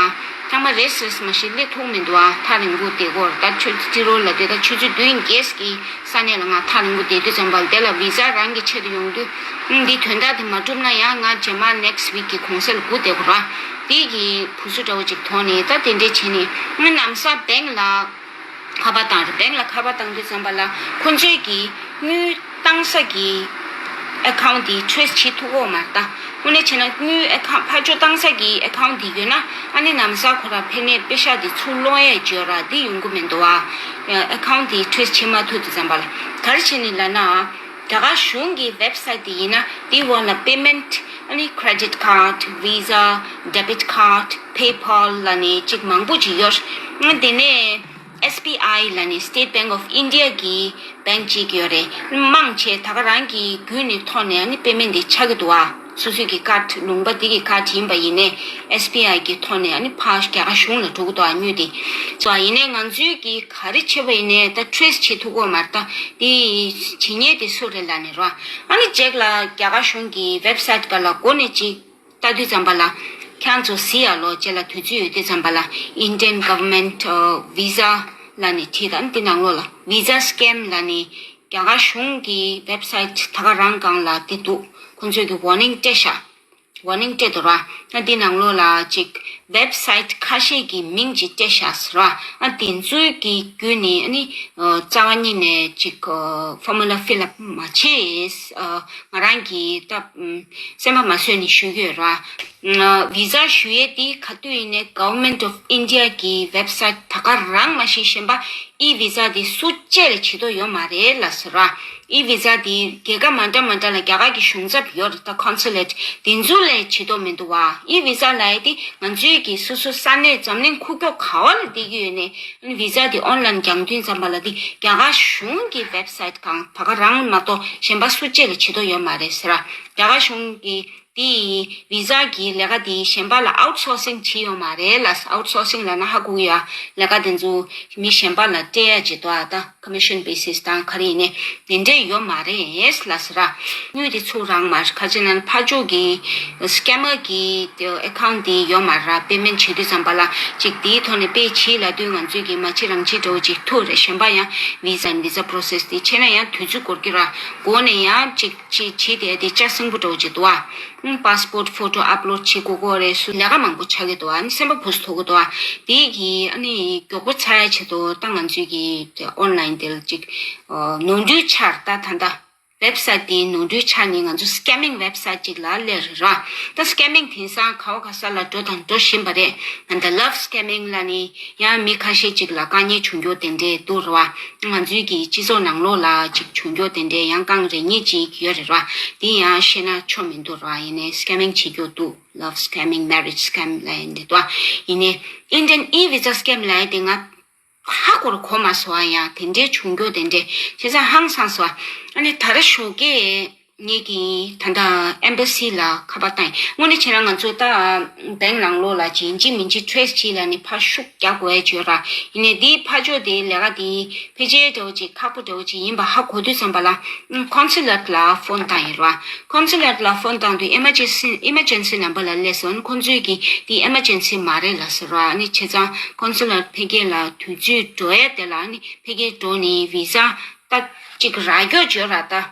ཚང་མ་རེ་སི་རེ་སི་མ་ཞིག་སླེབས་ཐུབ་མི་འདུག་ཨ། ཐག་རིང་པོ་བསྡད་ཀྱི་ཡོད་རེད། ད་ཆུ་ཏི་རོ་ལ་དེ་ད་ཆུ་ཚོད་བདུན་བརྒྱད་ཀྱི་ས་གནས་ལ་ང་ཐག་རིང་པོ་བསྡད་དུས་ཙམ་པ་ལ་དེ་ལ་ཝི་ཛ་རང་གི་ཆེད་དུ་ཡོང་དུས་ཨ་འདི་དོན་དག་དེ་མ་གྲུབ་ན་ཡང་ང་རྗེས་མ་ནེག་སི་ཝིག་གི་གུང་སེང་ལ་སྒུག་བསྡད་ཀྱི་ཡོད་རེད། དེ་གི་བུ་སུ་འདྲ་བོ་ཅིག་ཐོག་ནས་ད་དེ་འདྲས་བྱས་ནས་ང་ལམ་སང་བེང་ལ་ཁ་པར་བཏང་རེད། བེང་ལ་ཁ་པར་བཏང་དུས་ཙམ་པ་ལ་ཁོ་ཚོས་ཀྱི་དངུལ་བཏང་ས་གི་ཨེ་ཁའུན་ཊི་དེ་ཊེ་རེ་སི་བྱེད་ཐུབ་ཀྱི་ཡོད་མ་རེད། ད་དངོས་གནས་བྱས་ན་དངུལ་ཨེ་ཁའུན་ཊི་ཕར་ཕྱོགས་བཏང་ས་གི་ཨེ་ཁའུན་ཊི་དེ་ཡོད་ན་ཨ་ནི་ལམ་སང་ཁོ་རང་ཕ་ནས་པེ་ཤག་དེ་ཚུར་སློག་ཡས་བྱེད་ཡོད་ར། དེ་ཡོང་གི་མི་འདུག་ཨ། ཨེ་ཁའུན་ཊི་དེ་ཊེ་རེ་སི་བྱེད་མ་ཐུབ་དུས་ཙམ་པ་ལ་ག་རེ་བྱས་ནས་ལབ་ན། རྒྱ་གར་གཞུང་གི་ཝེབ་སའིཊ་དེ་ཡིན་ན་དེའི་འོག་ལ་པེ་མེན་ཊི་ཨ་ནི་ཁེ་རེ་ཌིཊ་ཁཌ། ཝི་ཛ། ཌེ་བིཊ་ཁཌ། པེ་པཱལ་ལབ་ནས་ཅིག་མང་པོ་ཅིག་ཡོད། ཨ་དེ་ནས་ཨེས་བི་ཨའི་ལབ་ནས་སི་ཊེཊ་བེང་ཨོཕ་ཨིན་ཌི་ཡ་གི་བེང་ཅིག་ཡོད་རེད། མང་ཆེ་ད་ག་རང་གི་བརྒྱུད་ནས་ཐོག་ནས་ཨ་ནི་པེ་མེན་ཊི་དེ་ཆགས་ཀྱི་འདུག་ཨ། སོ་སོའི་གི་ཁཌ་ལུང་པ་དེ་གི་ཁཌ་ཡིན་པ་ཡིན་ནའི་ཨེས་བི་ཨའི་གི་ཐོག་ནས་ཨ་ནི་ཕར་རྒྱ་གར་གཞུང་ལ་འགྲོ་གི་འདུག་ཨ་དངུལ་དེ། སོ་ཡིན་ནའི་ང་ཚོའི་གི་ག་རེ་བྱེད་པ་ཡིན་ནའི་ད་ཊེ་རེ་སི་བྱེད་ཐུབ་ཀྱི་ཡོད་མ་རེད། ད་དེ་བྱེད་མཁན་དེ་སུ་རེད་ལབ་ནས་རོ། ཨ་ནི་རྗེས་ལ་རྒྱ་གར་གཞུང་གི་ཝེབ་སའིཊ་སྒང་ལ་འགོ་ནས་ཅིག་ལྟ་དུས་ཙམ་པ་ལ་ཁྱེད་རང་ཚོ་གཟིགས་ཡ་ལོ། རྗེས་ལ་དུས་ཚོད་ཡོད་དུས་ཙམ་པ་ལ་Indian Government Visa ལབ་ནས་བྲིས། ད་ཨ་ནི་དེ་ནང་ལོགས་ལ་Visa Scam ལབ་ནས་རྒྱ་གར་གཞུང་གི་ཝེབ་སའིཊ་ད་ག་རང་སྒང་ལ་དེ་འདུག་ཁོང་ཚོས་ཀྱི་ཝོར་ནིང་སྤྲད་ཤག་ཝོར་ནིང་སྤྲད་འདུག་ར། ཨ་འདི་ནང་ལོགས་ལ་ཅིག་ཝེབ་སའིཊ་ཁ་ཤས་ཀྱི་མིང་ཅིག་སྤྲད་ཤག་ཟེར་ར། ཨ་དེ་ཚོའི་གི་བརྒྱུད་ནས་ཨ་ནི་ཨ་རྩ་བ་ཉིད་ནས་ཅིག་ཨ་ཕོར་མུ་ལ་ཕིལ་ལབ་མ་བྱེད། ཨ་ང་རང་གིས་ད་ཨམ་སེམས་པ་མ་བཟོད་ནས་ཞུ་གི་ཡོད་ར། ཨ་ཝི་ཛ་ཞུ་ཡས་དེ་ག་དུས་ཡིན་ནའི་Government of India གི་ཝེབ་སའིཊ་ད་ག་རང་མ་གཞི་གཞན་པ་ཨི་ཝི་ཛ་དེ་སུ་གཅིག་ལ་བྱེད་དོ་ཡོད་མ་རེད་ལབ་ཟེར་ར། ཨི་ཝི་ཛ་དེ་རྒྱལ་ཁབ་མ་འདྲ་མ་འདྲ་ལ་རྒྱ་གར་གྱི་གཞུང་ཚབ་ཡོད་རེད། ད་ཁོན་སུ་ལེཊ་དེ་ཚོ་ལས་བྱེད་དོ་མི་འདུག་བ། ཨི་ཝི་ཛ་ལབ་ཡས་དེ་ང་ཚོའི་གི་སོ་སོ་ས་གནས་འཛམ་གླིང་ཁུག་ཀྱོག་ག་བ་ལ་བསྡད་ཀྱི་ཡོད་ནའི་ཨ་ནི་ཝི་ཛ་དེ་ཨོན་ལན་རྒྱག་དུས་ཙམ་པ་ལ་དེ་རྒྱ་གར་གཞུང་གི་ཝེབ་སའིཊ་སྒང་ད་ག་རང་མ་གཏོགས་གཞན་པ་སུ་གཅིག་ལ་བྱེད་དོ་ཡོད་མ་རེད་ཟེར་ར། རྒྱ་གར་གཞུང་གི་དེ་ཝི་ཛ་གི་ལས་ཀ་དེ་གཞན་པ་ལ་ཨའུཊ་སོར་སིང་བྱས་ཡོད་མ་རེད་ལ། ཨའུཊ་སོར་སིང་ལབ་ན་ཧ་གོ་གི་ཡོད། ལས་ཀ་དེ་ཚོ་མི་གཞན་པ་ལ་སྤྲད་ཡ་བྱེད་དོ་ཨ། ད་ཁོ་མི་ཤན་བེ་སིས་དང་ག་རེ་ཡིན་ནའི་དེ་འདྲས་ཡོད་མ་རེད་ལབ་ཟེར་ར། དངུལ་དེ་ཚུར་རག་མ་རེད། ག་ཅི་ན་ཕར་ཕྱོགས་ཀྱི་སི་ཀེ་མར་གི་ཨེ་ཁའུན་ཊི་དེ་ཡོད་མ་རེད། པེ་མེན་ཊི་བྱེད་དུས་ཙམ་པ་ལ་ཅིག་དེའི་ཐོག་ནས་པེ་བྱེད་ལབ་དུས་ང་ཚོས་ཀྱི་མ་བྱེད་རང་བྱེད་འདྲ་བོ་ཅིག་ཐུག་རེད། གཞན་པ་ཡང་ཝི་ཛ་ཝི་ཛ་པོ་རོ་སེ་སི་དེ་བྱས་ན་ཡང་དུས་ཚོད་འགོར་གྱི་ར། འགོ་ནས་ཡང་ཅིག་ཅིག་བྱེད་དེ་དེ་ལྕགས་སྲིན་པོ་འདྲ་བོ་ཅིག་འདུག་ཨ། ཨང་པ་སི་པོར་ཊི་ཕོ་ཊོ་ཨབ་ལོཌ་བྱེད་དགོས་ཀྱི་རེད། སུ་ལས་ཀ་མང་པོ་ཆགས་ཀྱི་འདུག་ཨ་ནི་སེམས་པ་ཕུ་སུ་ཐོག་གི་འདུག་ཨ། དེ་གི་ཨ་ནི་མགྱོགས་པོ་ཚར་ཡ་ཆེད་དུ་ད་ང་ཚོས་ཀྱི་ཨོན་ལན་དེ་ལ་ཅིག་ཨ་ནོར་འཁྲུལ་ཆགས་རེད། ད་ད་ལྟ་ཝེབ་སའིཊ་དེ་ནོར་འཁྲུལ་ཆགས་ནས་ང་ཚོ་སི་ཀེ་མིང་ཝེབ་སའིཊ་ཅིག་ལ་སླེབས་རེད་ར། ད་སི་ཀེ་མིང་དེང་སང་ག་བ་ག་ས་ལ་འགྲོ་དང་འགྲོ་བཞིན་པ་རེད། ད་ལབ་སི་ཀེ་མིང་ལབ་ནི་ཡང་མི་ཁ་ཤས་ཅིག་ལ་དཀའ་ངལ་བྱུང་རྒྱུ་དེ་འདྲས་འདུག་ར་བ། ང་ཚོའི་གི་སྤྱི་ཚོགས་ནང་ལོགས་ལ་ཅིག་བྱུང་རྒྱུ་དེ་འདྲས་ཡང་རྐང་རེ་གཉིས་ཅིག་ཡོད་རེད་ར། དེ་ཡང་བཤད་ན་ཆོ་མི་འདུག་ར། ཡིན་ནའི་སི་ཀེ་མིང་བྱེད་རྒྱུ་འདུག Love scamming, marriage scam ལབ་ཡ་འདི་འདུག་ཡིན་ནའི་Indian e visa scam ལབ་ཡ་དེ་ང་ཧ་གོ་ར་གོ་མ་སོང་བ། ཡང་དེ་འདྲའི་བྱུང་རྒྱུ་དེ་འདྲའི་བྱས་ཙང་ཧང་སངས་སོང་བ། ཨ་ནི་ད་ར་ཞོགས་ཀས་ངེད་ཀྱིས་ད་ལྟ་ཨེམ་བ་སི་ལ་ཁ་པར་བཏང་ཡིན། དངོས་གནས་བྱས་ན་ང་ཚོ་ད་བེང་ནང་ལོགས་ལ་ཅིག་ཡིན་གཅིག་མིན་གཅིག་ཊེ་རེ་སི་བྱེད་ལབ་ནས་ཕར་ཤུགས་རྒྱག་དགོས་ཡ་ཅིག་ཡོད་ར། ཡིན་ནའི་འདིའི་ཕར་ཕྱོགས་དེའི་ལས་ཀ་དེ་ཕལ་ཆེར་འདྲ་བོ་ཅིག་ཁག་པོ་འདྲ་བོ་ཅིག་ཡིན་པ་ཧ་གོ་དུས་ཙམ་པ་ལ་ཁོན་སུ་ལེཊ་ལ་ཕོན་བཏང་ཡིན་ར། ཁོན་སུ་ལེཊ་ལ་ཕོན་བཏང་དུས་ཨི་མར་ཇེན་སི་ཨི་མར་ཇེན་སི་ནམ་བར་ལ་སླེབས་སོང་། ཁོང་ཚོས་ཀྱིས་འདི་ཨི་མར་ཇེན་སི་མ་རེད་ལབ་ཟེར་ར། ཨ་ནི་བྱས་ཙང་ཁོན་སུ་ལེཊ་ཕ་གི་ལ་དུས་ཚོད་འགྲོ་ཡས་དེ་ལ་ཨ་ནི་ཕ་གི་འགྲོ་ནས་ཝི་ཟ་ད་ཅིག་རག་རྒྱུ་ཅིག་ཡོད་ར། ད་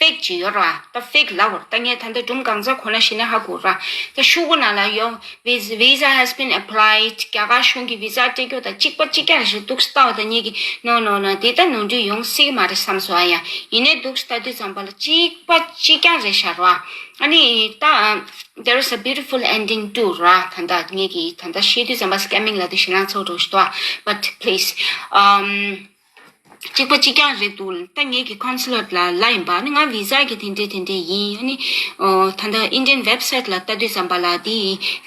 ཕེག་ཅིག་ཡོད་ར། ད་ཕེག་ལབ་པ་ར། ད་ངས་ད་ལྟ་སྒྲུང་གང་ཚ་གོ་ན་ཤེས་ན་ཧ་གོ་ར། ད་ཤོག་གུ་ནང་ལ་ཡོང་། Vis- visa has been applied. རྒྱ་གར་གཞུང་གིས་ཝི་ཟ་སྤྲད་རྒྱུ་དང་གཅིག་པ་གཅིག་རྐྱང་རེད་ཤག་འདུག་སེ་ལྟ་བ་དང་ངེད་ཀྱིས་ནོ་ནོ་ནོ་དེ་ད་ནོར་འཁྲུལ་ཡོང་སྲིད་ཀྱི་མ་རེད་བསམ་སོང་། ཨ་ཡ་ཡིན་ནའི་འདུག་སེ་ལྟ་དུས་ཙམ་པ་ལ་གཅིག་པ་གཅིག་རྐྱང་རེད་ཤག་ར། ཨ་ནི་ད་there is a beautiful ending too ར། ད་ད་ངེད་ཀྱིས་ད་ད་བཤད་དུས་ཙམ་པ་སི་ཀེ་མིང་ལབ་དུས་ཞེད་སྣང་ཚ་པོ་འདྲ་ཞིག་འདུག་ཨ། But please, um, གཅིག་པ་གཅིག་རྐྱང་རེད་འདུག་ད་ངེད་ཀྱི་ཁོན་སུ་ལེཊ་ལ་ལབ་ཡིན་པ། ཨ་ནི་ང་ཝི་ཟ་གི་དེ་འདྲས་དེ་འདྲས་ཡིན། ཨ་ནི་ཨོ་ད་ལྟ་ཨིན་ཌི་ཡན་ཝེབ་སའིཊ་ལ་ལྟ་དུས་ཙམ་པ་ལ་དེ་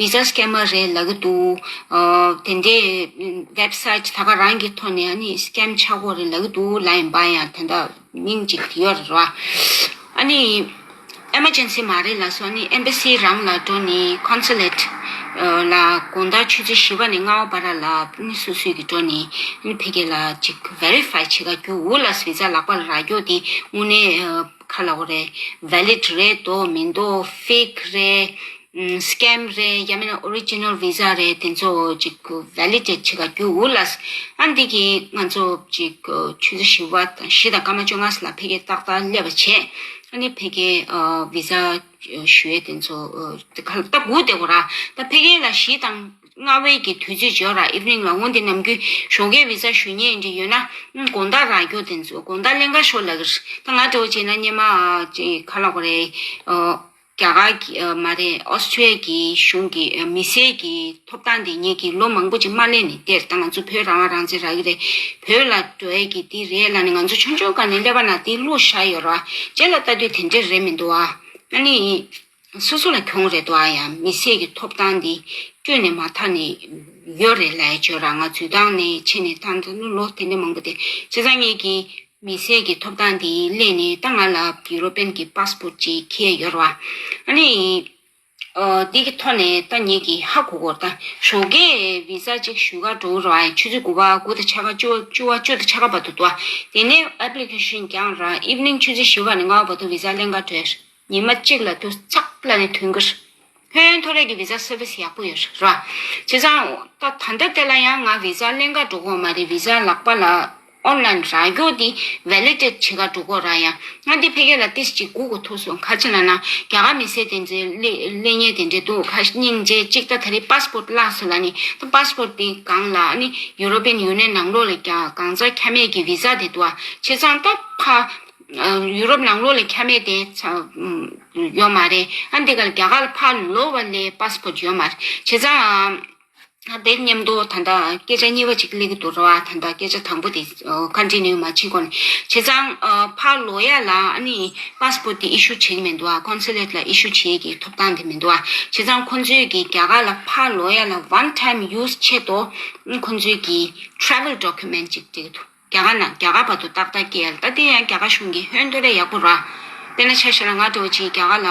ཝི་ཟ་སི་ཀེ་མར་རེད་ལབ་ཀྱི་འདུག་ཨོ་དེ་འདྲས་ཝེབ་སའིཊ་ད་ག་རང་གི་ཐོག་ནས་ཨ་ནི་སི་ཀེམ་ཆགས་ཀྱི་ཡོད་རེད་ལབ་ཀྱི་འདུག་ལབ་ཡིན་པ། ཡང་ད་ལྟ་མིང་གཅིག་དེ་ཡོད་རེད་ར། ཨ་ནི། ཨེ་མར་ཇེན་སི་མ་རེད་ལབ་སོང་ནི་ཨེམ་བྷ་སི་རང་ལ་འགྲོ་ནི་ཀོན་སུ་ལེཊ་ལ་དགོང་དག་ཆུ་ཚོད་བཞི་པ་ནས་ལྔ་པ་བར་ལ་ནི་སོ་སོས་ཀྱི་འགྲོ་ནི་ནི་ཕ་གི་ལ་ཅིག་ཝེ་རི་ཕའི་བྱེད་ག་རྒྱུ་འུ་ལ་བི་ཛ་ལག་པ་ལ་རག་རྒྱུ་དེ་དངོས་གནས་ཁ་ལ་འོ་རེད། ཝེ་ལིཌ་རེད་དོ་མིན་དོ་ཕེག་རེད། སི་ཀེམ་རེད་ཡང་མིན་ན་ཨོ་རི་ཇི་ནལ་བི་ཛ་རེད་དེ་ཚོ་ཅིག་ཝེ་ལི་ཌེ་ཊི་བྱེད་ག་རྒྱུ་འུ་ལ། ཨ་འདི་གི་ང་ཚོ་ཅིག་ཆུ་ཚོད་བཞི་པ་དང་བཞི་དང་སྐར་མ་བཅོ་ལྔ་ལ་ཕ་གིར་ཏག་ཏག་སླེབས་པ་བྱས། ཨ་ནི་ཕ་གིར་བི་ཛ་ཞུ་ཡས་དེ་ཚོ་ད་སྒུག་བསྡད་དགོས་ར། ད་ཕ་གི་ལ་བཞི་དང་ལྔ་པའི་གི་དུས་ཚོད་ཡོད་ར། ཨིབ་ནིང་ལ་འོ་འདི་ནམ་རྒྱུན་ཞོགས་ཀས་བི་ཛ་ཞུ་མཁན་འདི་ཡོད་ན་དགོང་དག་རག་རྒྱུ་དེ་ཚོ་དགོང་དག་ལེན་ག་ཤོག་ལབ་ཀྱི་རེད། ད་ང་འདྲ་བོ་བྱས་ན་སྔོན་མ་ཅིག་ག་ལབ་དགོས་རེད། རྒྱ་གར་གྱི་མ་རེད། ཨོ་སི་ཀྲི་ཡ་གི་གཞུང་གི་མི་སེར་གྱི་ཐོབ་ཐང་དེ་ངེད་ཀྱིས་ལོ་མང་པོ་ཅིག་མ་ལེན་ནས་དེར་ད་ང་ཚོ་བོད་རང་དབང་རང་བཙན་རག་གི་རེད། བོད་ལ་འགྲོ་ཡས་ཀྱི་དེ་རེད་ལབ་ནས་ང་ཚོ་ཆུང་ཆུང་སྒང་ནས་ཀླད་པ་ནང་དེ་བླུགས་བཞག་ཡོད་རེད་བ། རྗེས་ལ་ལྟ་དུས་དེ་འདྲས་རེད་མི་འདུག་བ། ཨ་ནི་སོ་སོ་ལ་གྱོང་རེད་འདུག་བ། ཡང་མི་སེར་གྱི་ཐོབ་ཐང་དེ་བསྐྱོན་ནས་མ་ཐག་ནས་ཡོད་རེད་ལབ་ཡས་བརྗོད་ར། ང་ཚོའི་ཏང་ནས་ཕྱི་ནས་ཏང་དང་ལོ་དེ་འདྲས་མང་པོ་དེ་བྱས་ཙང་ངེད་ཀྱིས། མི་སེར་གྱི་ཐོབ་ཐང་དེ་ལེན་ནས་ད་ང་ལ་ཡུ་རོ་པན་གྱི་པ་སི་པོར་ཊི་ཅིག་ཁྱེར་ཡོད་རེད་བ། ཨ་ནི། ཨོ་འདི་གི་ཐོག་ནས་ད་ངེད་ཀྱིས་ཧ་གོ་གོ་ད་ཞོགས་ཀས་བི་ཛ་ཅིག་ཞུ་ག་འགྲོ་གི་རེད་བ། ཆུ་ཚོད་དགུ་པ་དགུ་དང་ཕྱེད་ཀ་བཅུ་བཅུ་པ་བཅུ་དང་ཕྱེད་ཀ་བར་དུ་འདུག་བ། དེ་ནས་ཨེབ་ལི་ཀེ་ཤན་བརྒྱངས་ར་ཨིབ་ནིང་ཆུ་ཚོད་བཞི་པ་ནས་ལྔ་པ་བར་དུ་བི་ཛ་ལེན་ག་འགྲོ་ཡ་རེད། ཉི་མ་གཅིག་ལ་དུས་ཚགས་ལ་ནས་ཐོན་གི་རེད། ཧོན་ཐོ་རེ་གི་བི་ཛ་སར་བི་སི་ཡག་པོ་ཡོད་རེད་བ། བྱས་ཙང་ད་ད་ལྟ་དེ་ལ་ཡང་ང་བི་ཛ་ལེན་ག་འགྲོ་གི་ཡོད་མ་རེད། བི་ཛ་ལག་པ་ལ་ཨོན་ལན་རག་རྒྱུ་དེ་ཝེ་ལི་ཌེ་ཊི་བྱེད་ག་འགྲོ་གི་ཡོད་ར། ཡང་ང་འདི་ཕ་གི་ལ་ཏིས་ཅིག་སྒུག་དགོས་ཐུག་སོང་། ག་ཅི་ལབ་ན་རྒྱ་གར་མི་སེར་དེ་ཚོའི་སླེབས་སླེབས་མཁན་དེ་འདྲས་འདུག་ཁ་སྙིང་རྗེ་གཅིག་ད་ད་རེས་པ་སི་པོར་ཊི་བརླག་སོང་ལབ་ནི་ད་པ་སི་པོར་ཊི་དེ་སྒང་ལ་ཨ་ནི་ཡུ་རོ་པན་ཡུ་ནི་ཡན་ནང་ལོགས་ལ་རྒྱ་གང་ཚ་ཁྱབ་མེད་ཀྱི་བི་ཛ་དེ་འདུག་བ། བྱས་ཙང་ད་ཕ། ཡུ་རོབ་ནང་ལོགས་ལ་ཁྱབ་མེད་དེ་ཚ་ཡོད་མ་རེད། ཨ་འདི་ག་ལ་རྒྱ་གར་ལ་ཕར་ལོག་པ་ལས་པ་སི་པོར་ཊི་ཡོད་མ་རེད། བྱས་ཙང་ཨ་དེ་མཉམ་དུ་ད་ལྟ་སྐད་ཆ་གཉིས་པ་ཅིག་སླེབས་ཀྱི་འདུག་ར་བ། ད་ལྟ་སྐད་ཆ་དང་པོ་དེ་ཀོན་ཊི་ནིའུ་མ་བྱེད་གོང་ནས། བྱས་ཙང་ཕར་ལོག་ཡ་ལ་ཨ་ནི་པ་སི་པོར་ཊི་དེ་ཨི་ཤུ་བྱེད་ཀྱི་མི་འདུག་བ། ཀོན་སུ་ལེཊ་ལ་ཨི་ཤུ་བྱེད་ཀྱི་ཐོབ་ཐང་དེ་མི་འདུག་བ། བྱས་ཙང་ཁོང་ཚོས་ཀྱི་རྒྱ་གར་ལ་ཕར་ལོག་ཡ་ལ་ཝན་ཊའིམ་ཡུ་སི་ཆེད་དུ་ཁོང་ཚོས་ཀྱི་ཊེ་རེ་ཝེལ་ཌོ་ཀུ་མེན་ཊི་ཅིག་སྤྲད་ཀྱི་འདུག་རྒྱ་གར་ནང་རྒྱ་གར་བར་དུ་ཏག་ཏག་སྐྱེལ་ཡ་ལ། ད་དེ་ཡང་རྒྱ་གར་གཞུང་གིས་ཧོན་ཐོ་རེ་ཡག་པོ་ར། དཔེར་ན་ཆ་བཞག་ན་ང་འདྲ་བོ་ཅིག་རྒྱ་གར་ལ་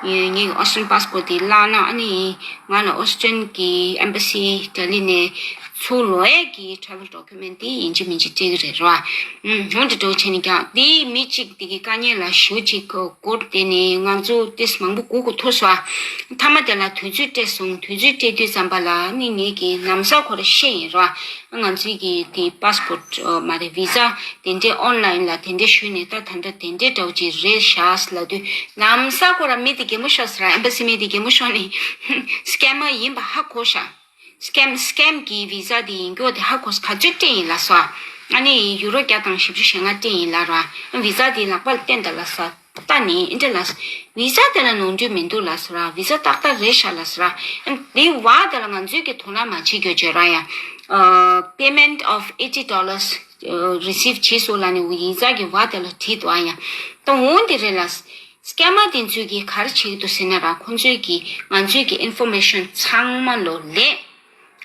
ངའི་ཨོ་སི་ཊྲི་ཡན་པ་སི་པོར་ཊི་དེ་བརླག་ན་ཨ་ནི་ང་ལ་ཨོ་སི་ཊྲི་ཡན་གྱི་ཨེམ་བྷ་སི་ལྡི་ལི་ནས་ཚུར་ལོག་ཡས་ཀྱི་ཊེ་རེ་ཝེལ་ཌོ་ཀུ་མེན་ཊི་དེ་ཡིན་གཅིག་མིན་གཅིག་སྤྲད་ཀྱི་རེད་ར། ཧོན་འདྲ་འདྲ་བོ་བྱས་ནས་ཀྱང་དེ་མི་གཅིག་དེ་གི་དཀའ་ངལ་ལ་ཞེ་པོ་ཅིག་གོ་སྐོར་དེ་ནས་ང་ཚོ་ཏིས་མང་པོ་སྒུག་དགོས་ཐུག་སོང་། མཐའ་མ་དེ་ལ་དུས་ཚོད་སྤྲད་སོང་། དུས་ཚོད་སྤྲད་དུས་ཙམ་པ་ལ་ནི་ངེད་ཀྱིས་ལམ་སང་ཁོ་ར་བཤད་ཡིན་ར། ང་ཚོའི་གི་དེ་པ་སི་པོར་ཊི་མ་རེད་བི་ཛ་དེ་འདྲས་ཨོན་ལན་ལ་དེ་འདྲས་ཞུས་ནས་ད་ད་ལྟ་དེ་འདྲས་འདྲ་བོ་ཅིག་རེད་ཤག་ལབ་དུས་ལམ་སང་ཁོ་ར་མི་དེ་གད་མོ་ཤོར་སོང་ར། ཨེམ་བྷ་སི་མི་དེ་གད་མོ་ཤོར་ནས་སི་ཀེམ་མར་ཡིན་པ་ཧ་གོ་ཤག་སི་ཀེམ་སི་ཀེམ་གྱི་བི་ཛ་དེ་ཡིན་རྒྱུ་དེ་ཧ་གོ་སོང་། ག་ཚོད་སྤྲད་ཡིན་ལབ་སོང་། ཨ་ནི་ཡུ་རོ་བརྒྱ་དང་བཞི་བཅུ་ཞེ་ལྔ་སྤྲད་ཡིན་ལབ་ར། བི་ཛ་དེ་ལག་པ་ལ་བསྟན་ད་ལབ་སོང་། ལྟ་ནི་འདི་འདྲ་ལ། བི་ཛ་དེ་ལ་ནོར་འཁྲུལ་མི་འདུག་ལ་ཟེར་ར། བི་ཛ་ཏག་ཏག་རེད་ཤག་ལ་ཟེར་ར། དེའི་བར་དེ་ལ་ང་ཚོའི་གི་དོ་སྣང་མ་བྱེད་རྒྱུ་བརྗོད་ར་ཡ། Payment of eighty dollars receive བྱས་སོང་ལ་ནི་ཡིག་ཚགས་ཀྱི་བར་དེ་ལ་བྲིས་འདུག་ཨ་ཡ། ད་འོང་དེ་རེད་ལ། སི་ཀེ་མར་དེ་ཚོས་གི་ག་རེ་བྱེད་ཀྱི་འདུག་ཟེར་ན་ར། ཁོང་ཚོས་གི་ང་ཚོའི་གི་ཨིན་ཕོར་མེ་ཤན་ཚང་མ་ལོ་ལེན།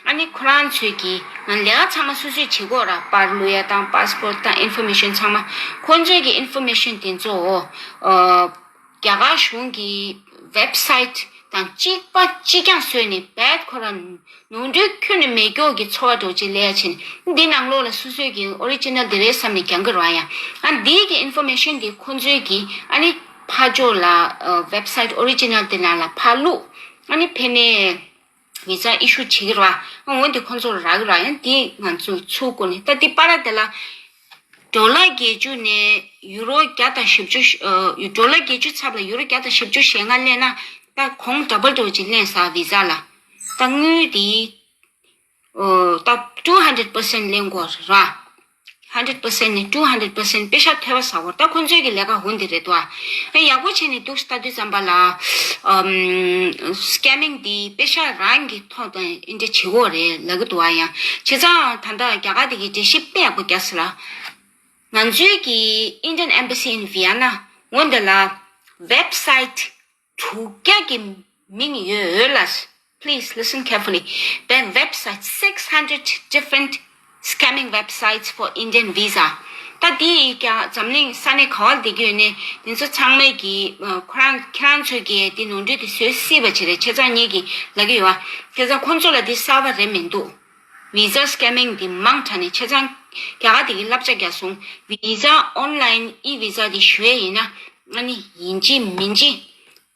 ཨ་ནི་ཁོ་རང་ཚོས་ཀྱིས་ང་ལས་ཀ་ཚང་མ་སོ་སོས་བྱེད་དགོས་ར། པར་བླུག་ཡ་དང་པ་སི་པོར་ཊི་དང་ཨིན་ཕོར་མེ་ཤན་ཚང་མ། ཁོང་ཚོས་ཀྱི་ཨིན་ཕོར་མེ་ཤན་དེ་ཚོ་ཨོ་རྒྱ་གར་གཞུང་གི་ཝེབ་སའིཊ་དང་གཅིག་པ་གཅིག་རྐྱང་བཟོས་ནས་རྦད་ཁོ་རང་ནོར་འཁྲུལ་ཁྱོན་ནས་མེད་མཁན་གྱི་འཚོ་བ་འདྲ་བོ་ཅིག་ལས་ཡ་ཕྱིན། འདི་ནང་ལོགས་ལ་སོ་སོས་ཀྱི་ཨོ་རི་ཇི་ནལ་འདི་རེད་བསམ་ནས་རྒྱག་གི་རེད་ཡ། ཨ་འདིའི་གི་ཨིན་ཕོར་མེ་ཤན་འདི་ཁོང་ཚོས་ཀྱི་ཨ་ནི་ཕར་ཕྱོགས་ལ་ཝེབ་སའིཊ་ཨོ་རི་ཇི་ནལ་དེ་ནང་ལ་ཕར་བླུགས། ཨ་ནི་ཕ་གིར་ཝི་ཛ་ཨི་ཤུ་བྱེད་ཀྱི་རེད་བ། འོན་ཏེ་ཁོང་ཚོར་རག་གི་རེད་བ། ཡང་དེ་ང་ཚོས་ཚུར་བསྐུར་ནས། ད་དེ་པར་དེ་ལ་ཌོ་ལར་བརྒྱད་ཅུ་ནས་ཡུ་རོ་བརྒྱ་དང་བཞི་བཅུ། ཨ་ཌོ་ལར་བརྒྱད་ཅུ་ཚབ་ལ་ཡུ་རོ་བརྒྱ་དང་བཞི་བཅུ་ཞེ་ལྔ་ལེན་ན། ད་གོང་ཌ་བལ་འདྲ་བོ་ཅིག་ལེན་ས་ཝི་ཛ་ལ། ད་དངུལ་དེ་ཨོ་ད་two hundred percent ལེན་དགོས་ར། hundred percent ནས་two hundred percent པེ་ཤག་ཐོལ་པ་ཟ་དགོས། ད་ཁོང་ཚོའི་གི་ལས་ཀ་འོ་འདི་རེད་དོ། ཨ་ཡག་པོ་བྱས་ནས་འདུག་ལྟ་དུས་ཙམ་པ་ལ། ཨམ་སི་ཀེ་མིང་འདི་པེ་ཤག་རང་གི་ཐོག་དང་འདི་འདྲ་བྱེད་དགོས་རེད་ལབ་ཀྱི་འདུག་ཨ་ཡ། བྱས་ཙང་ད་ལྟ་རྒྱ་གར་འདི་གི་འགྲེལ་བཤད་དཔེ་ཡག་པོ་རྒྱག་སོང་ར། ང་ཚོའི་གི་Indian Embassy in Vienna འོ་འདི་ལ་ཝེབ་སའིཊ་དྲུག་བརྒྱ་གི་མིང་ཡོད་ལ། Please listen carefully. There are websites, six hundred different scamming websites for Indian visa. ད་དེ་ཡིས་ཀྱང་འཛམ་གླིང་ས་གནས་ག་བ་ལ་བསྡད་ཀྱི་ཡོད་ནའི་དེ་ཚོ་ཚང་མས་ཀྱི་ཁོ་རང་ཁྱེད་རང་ཚོས་ཀྱི་དེ་ནོར་འཁྲུལ་དེ་བཟོས་སྲིད་པ་ཅིག་རེད། བྱས་ཙང་ངེད་ཀྱིས་ལབ་ཀྱི་ཡོད་བ། བྱས་ཙང་ཁོང་ཚོ་ལ་དེ་གསར་པ་རེད་མི་འདུག། Visa scamming དེ་མང་དྲགས་ནས། བྱས་ཙང་རྒྱ་གར་དེ་གི་བསླབ་བྱ་རྒྱག་སོང་། Visa online e-visa དེ་ཞུ་ཡས་ཡིན་ན་ཨ་ནི་ཡིན་གཅིག་མིན་གཅིག་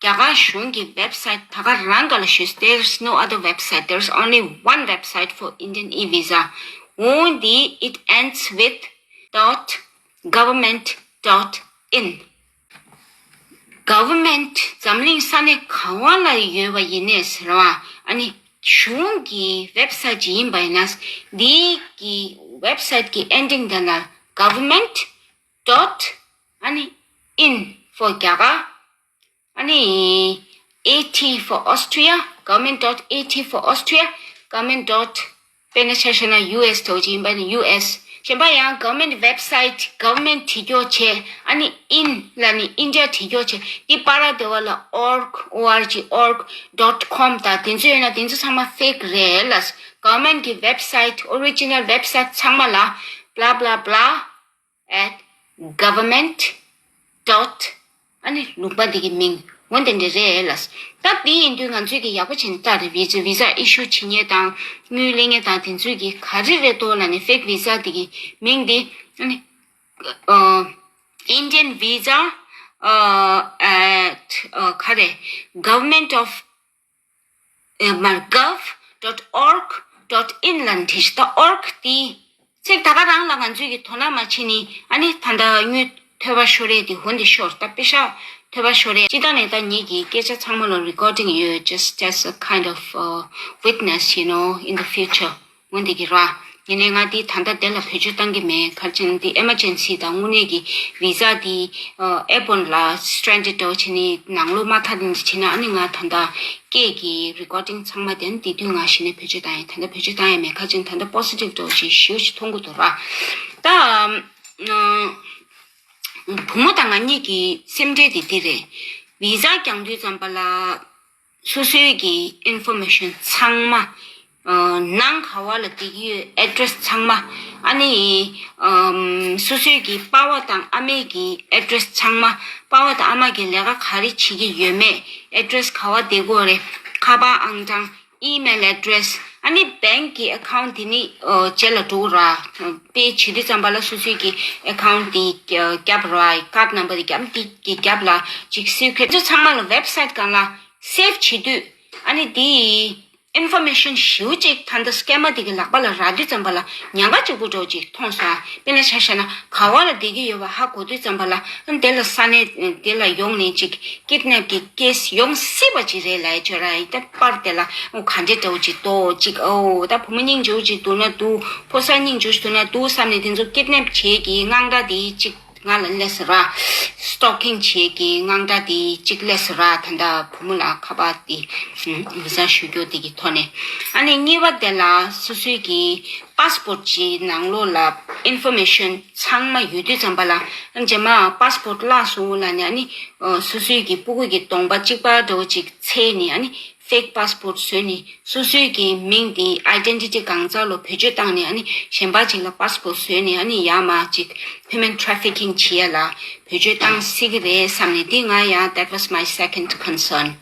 རྒྱ་གར་གཞུང་གི་website ད་ག་རང་ག་ལ་ཞུས། There's no other website. There's only one website for Indian e-visa. འོ་འདི་it ends with dot government dot in. Government འཛམ་གླིང་ས་གནས་ག་བ་ལ་ཡོད་པ་ཡིན་ནའི་ཟེར་བ། ཨ་ནི་གཞུང་གི་website ཅིག་ཡིན་པ་ཡིན་ན། འདི་གི་website གི་ending དེ་ལ་government dot ཨ་ནི་in for རྒྱ་གར། ཨ་ནི་at for Austria, government dot at for Austria, government dot དཔེར་ན་ཆ་བཞག་ན་ཡུ་ཨེས་འདྲ་བོ་ཅིག་ཡིན་པ་ཡིན་ན་ཡུ་ཨེས། གཞན་པ་ཡང་government website, government བྲིས་སྐྱོར་བྱས། ཨ་ནི་in ལ་ནི་India བྲིས་སྐྱོར་བྱས། འདི་པར་དེ་བ་ལ་org, org, org dot com དང་དེ་ཚོ་ཡོད་ན་དེ་ཚོ་ཚང་མ་fake རེད་ལ། Government གི་website, original website ཚང་མ་ལ་blah blah blah at government dot ཨ་ནི་ལུང་པ་འདི་གི་མིང་འོ་དེ་འདྲ་རེད་ལ། ད་དེ་ཡིན་དུས་ང་ཚོས་ཀྱི་ཡག་པོ་བྱས་ནས་ལྟ་རེད། visa, visa issue བྱེད་མཁན་དང་དངུལ་ལེན་མཁན་དང་དེ་ཚོས་ཀྱི་ག་རེ་རེད་འདུག་ལབ་ནས་fake visa འདི་གི་མིང་འདི་ཨ་ནི་ཨ་Indian visa ཨ་at ཨ་ག་རེ་government of ཨ་མར་gov dot org dot in ལ་འདྲི་ཤི། ད་org དེ་ཚིག་ད་ག་རང་ལ་ང་ཚོས་ཀྱི་དོ་སྣང་མ་བྱེད་ནི། ཨ་ནི་ད་ལྟ་དངུལ་ཐོལ་པ་ཤོར་རེད་དེ་འོན་ཏེ་ཤོར། ད་པེ་ཤག་ཐོལ་པ་ཤོར་རེད། སྤྱི་བཏང་ནས་ད་ངེད་ཀྱི་སྐད་ཆ་ཚང་མ་ལ་recording ཡོད། Just as a kind of uh, witness, you know, in the future. འོན་ཏེ་གི་ར། ཡིན་ནའི་ང་དེ་ད་ལྟ་དེ་ལ་བེད་སྤྱོད་བཏང་གི་མེད། ག་རེ་བྱས་ན་དེ་emergency དང་དངོས་གནས་ཀྱི་visa དེ་ཨ་airport ལ་stranded འདྲ་བོ་བྱས་ནས་ནང་ལོགས་མ་ཐར་ནས་བྱས་ན། ཨ་ནི་ང་ད་ལྟ་སྐད་ཀྱི་recording ཚང་མ་དེ་ནི་དེ་དུས་ང་གཞི་ནས་བེད་སྤྱོད་བཏང་ཡིན། ད་ལྟ་བེད་སྤྱོད་བཏང་ཡ་མེད། ག་རེ་བྱས་ན་ད་ལྟ་positive འདྲ་བོ་ཅིག་ཞེ་པོ་ཅིག་མཐོང་གི་འདུག་ར། ད་ཨ་བུ་མོ་དང་ང་གཉིས་ཀྱི་སེམས་ཁྲལ་དེ་འདི་རེད། visa རྒྱག་དུས་ཙམ་པ་ལ་སོ་སོའི་གི་information ཚང་མ། ཨ་ནང་ག་བ་ལ་བསྡད་ཀྱི་ཡོད། address ཚང་མ། ཨ་ནི་ཨམ་སོ་སོའི་གི་པ་ཕ་དང་ཨ་མའི་གི་address ཚང་མ། པ་ཕ་དང་ཨ་མ་གི་ལས་ཀ་ག་རེ་བྱེད་ཀྱི་ཡོད་མེད། address ག་བ་བསྡད་ཀྱི་ཡོད་རེད། ཁ་པར་ཨང་གྲངས། email address། ཨ་ནི་bank གི་account དེ་ནི་ཨ་རྗེས་ལ་འགྲོ་གི་ར། pay བྱེད་དུས་ཙམ་པ་ལ་སོ་སོའི་གི་account དེ་རྒྱབ་ར། card number དེ་རྒྱབ། དེ་གི་རྒྱབ་ལ་ཅིག་secret ཚོ་ཚང་མ་ལ་website སྒང་ལ་save བྱེད་དུས། ཨ་ནི་དེ་information ཞེ་པོ་ཅིག་ད་ལྟ་scammer དེ་གི་ལག་པ་ལ་རག་དུས་ཙམ་པ་ལ་ཉེན་ཁ་གཅིག་པུ་འདྲ་བོ་ཅིག་མཐོང་སོང་ཨ། དཔེར་ན་ཆ་བཞག་ན་ག་བ་ལ་བསྡད་ཀྱི་ཡོད་པ་ཧ་གོ་དུས་ཙམ་པ་ལ། ཨ་ནི་དེ་ལ་ས་གནས་དེ་ལ་ཡོང་ནས་ཅིག་kidnap གི་case ཡོང་སྲིད་པ་ཅིག་རེད་ལབ་ཡ་ཅིག་ཡོད་ར། ཡིན་ད་པར་དེ་ལ་ཨོ་ག་འདྲས་འདྲ་བོ་ཅིག་འདུག། ཅིག་ཨོ་ད་བུ་མོ་སྙིང་རྗེ་པོ་ཅིག་འདུག་ན་འདུག། ཕོ་གསར་སྙིང་རྗེ་པོ་ཅིག་འདུག་ན་འདུག་བསམ་ནས་དེ་ཚོ་kidnap བྱེད་ཀྱི་དངངས་སྐྲག་དེ་ཅིག་ང་ལ་སླེབས་སོང་ར། stalking བྱེད་ཀྱི་དངངས་སྐྲག་དེ་ཅིག་སླེབས་སོང་ར། ད་ལྟ་བུ་མོ་ལ་ཁ་པར་དེ་visa ཞུ་རྒྱུ་དེ་གི་ཐོག་ནས། ཨ་ནི་གཉིས་པ་དེ་ལ་སོ་སོའི་གི་passport ཅིག་ནང་ལོགས་ལ་information ཚང་མ་ཡོད་དུས་ཙམ་པ་ལ། རྗེས་མ་passport བརླག་སོང་ལབ་ནས། ཨ་ནི་སོ་སོའི་གི་སྤུ་གུ་གི་གདོང་པ་གཅིག་པ་འདྲ་བོ་ཅིག་འཚོལ་ནས། ཨ་ནི་fake passport བཟོས་ནས་སོ་སོའི་གི་མིང་དེ་identity གང་ཙམ་ལ་བེད་སྤྱོད་བཏང་ནས། ཨ་ནི་གཞན་པ་ཅིག་ལ་passport བཟོས་ནས། ཨ་ནི་ཡར་མར་ཅིག་human trafficking བྱེད་ཡ་ལ་བེད་སྤྱོད་བཏང་སྲིད་ཀྱི་རེད་བསམ་ནས། འདི་ང་ཡང་that was my second concern.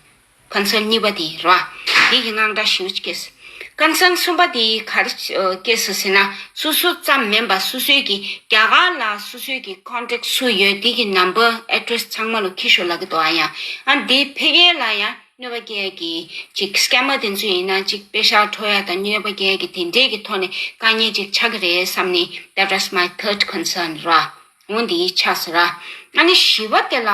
concern གཉིས་པ་དེ་རེད་བ། འདི་གི་དངངས་སྐྲག་ཞེ་པོ་ཅིག་སྐྱེས་སོང་། concern གསུམ་པ་དེ་ག་རེ་སྐྱེས་སོང་ཟེར་ན། སོ་སོ་ཙམ་མིན་པ་སོ་སོའི་གི་རྒྱ་གར་ལ་སོ་སོའི་གི་contact སུ་ཡོད། དེ་གི་number address ཚང་མ་ལ་འཁྱེར་ཤོག་ལབ་ཀྱི་འདུག་ཨ། ཡང་ཨ་འདི་ཕ་གི་ལ་ཡང་གནོད་པ་སྐྱེལ་ཡ་གི་ཅིག་scammer དེ་ཚོ་ཡིན་ན་ཅིག་པེ་ཤག་འཕྲོག་ཡ་དང་གནོད་པ་སྐྱེལ་ཡ་གི་དེ་འདྲས་གི་ཐོག་ནས་དཀའ་ངལ་ཅིག་ཆགས་ཀྱི་རེད་བསམ་ནས། that was my third concern ར། འོ་འདི་ཆགས་སོང་ར། ཨ་ནི་བཞི་པ་དེ་ལ།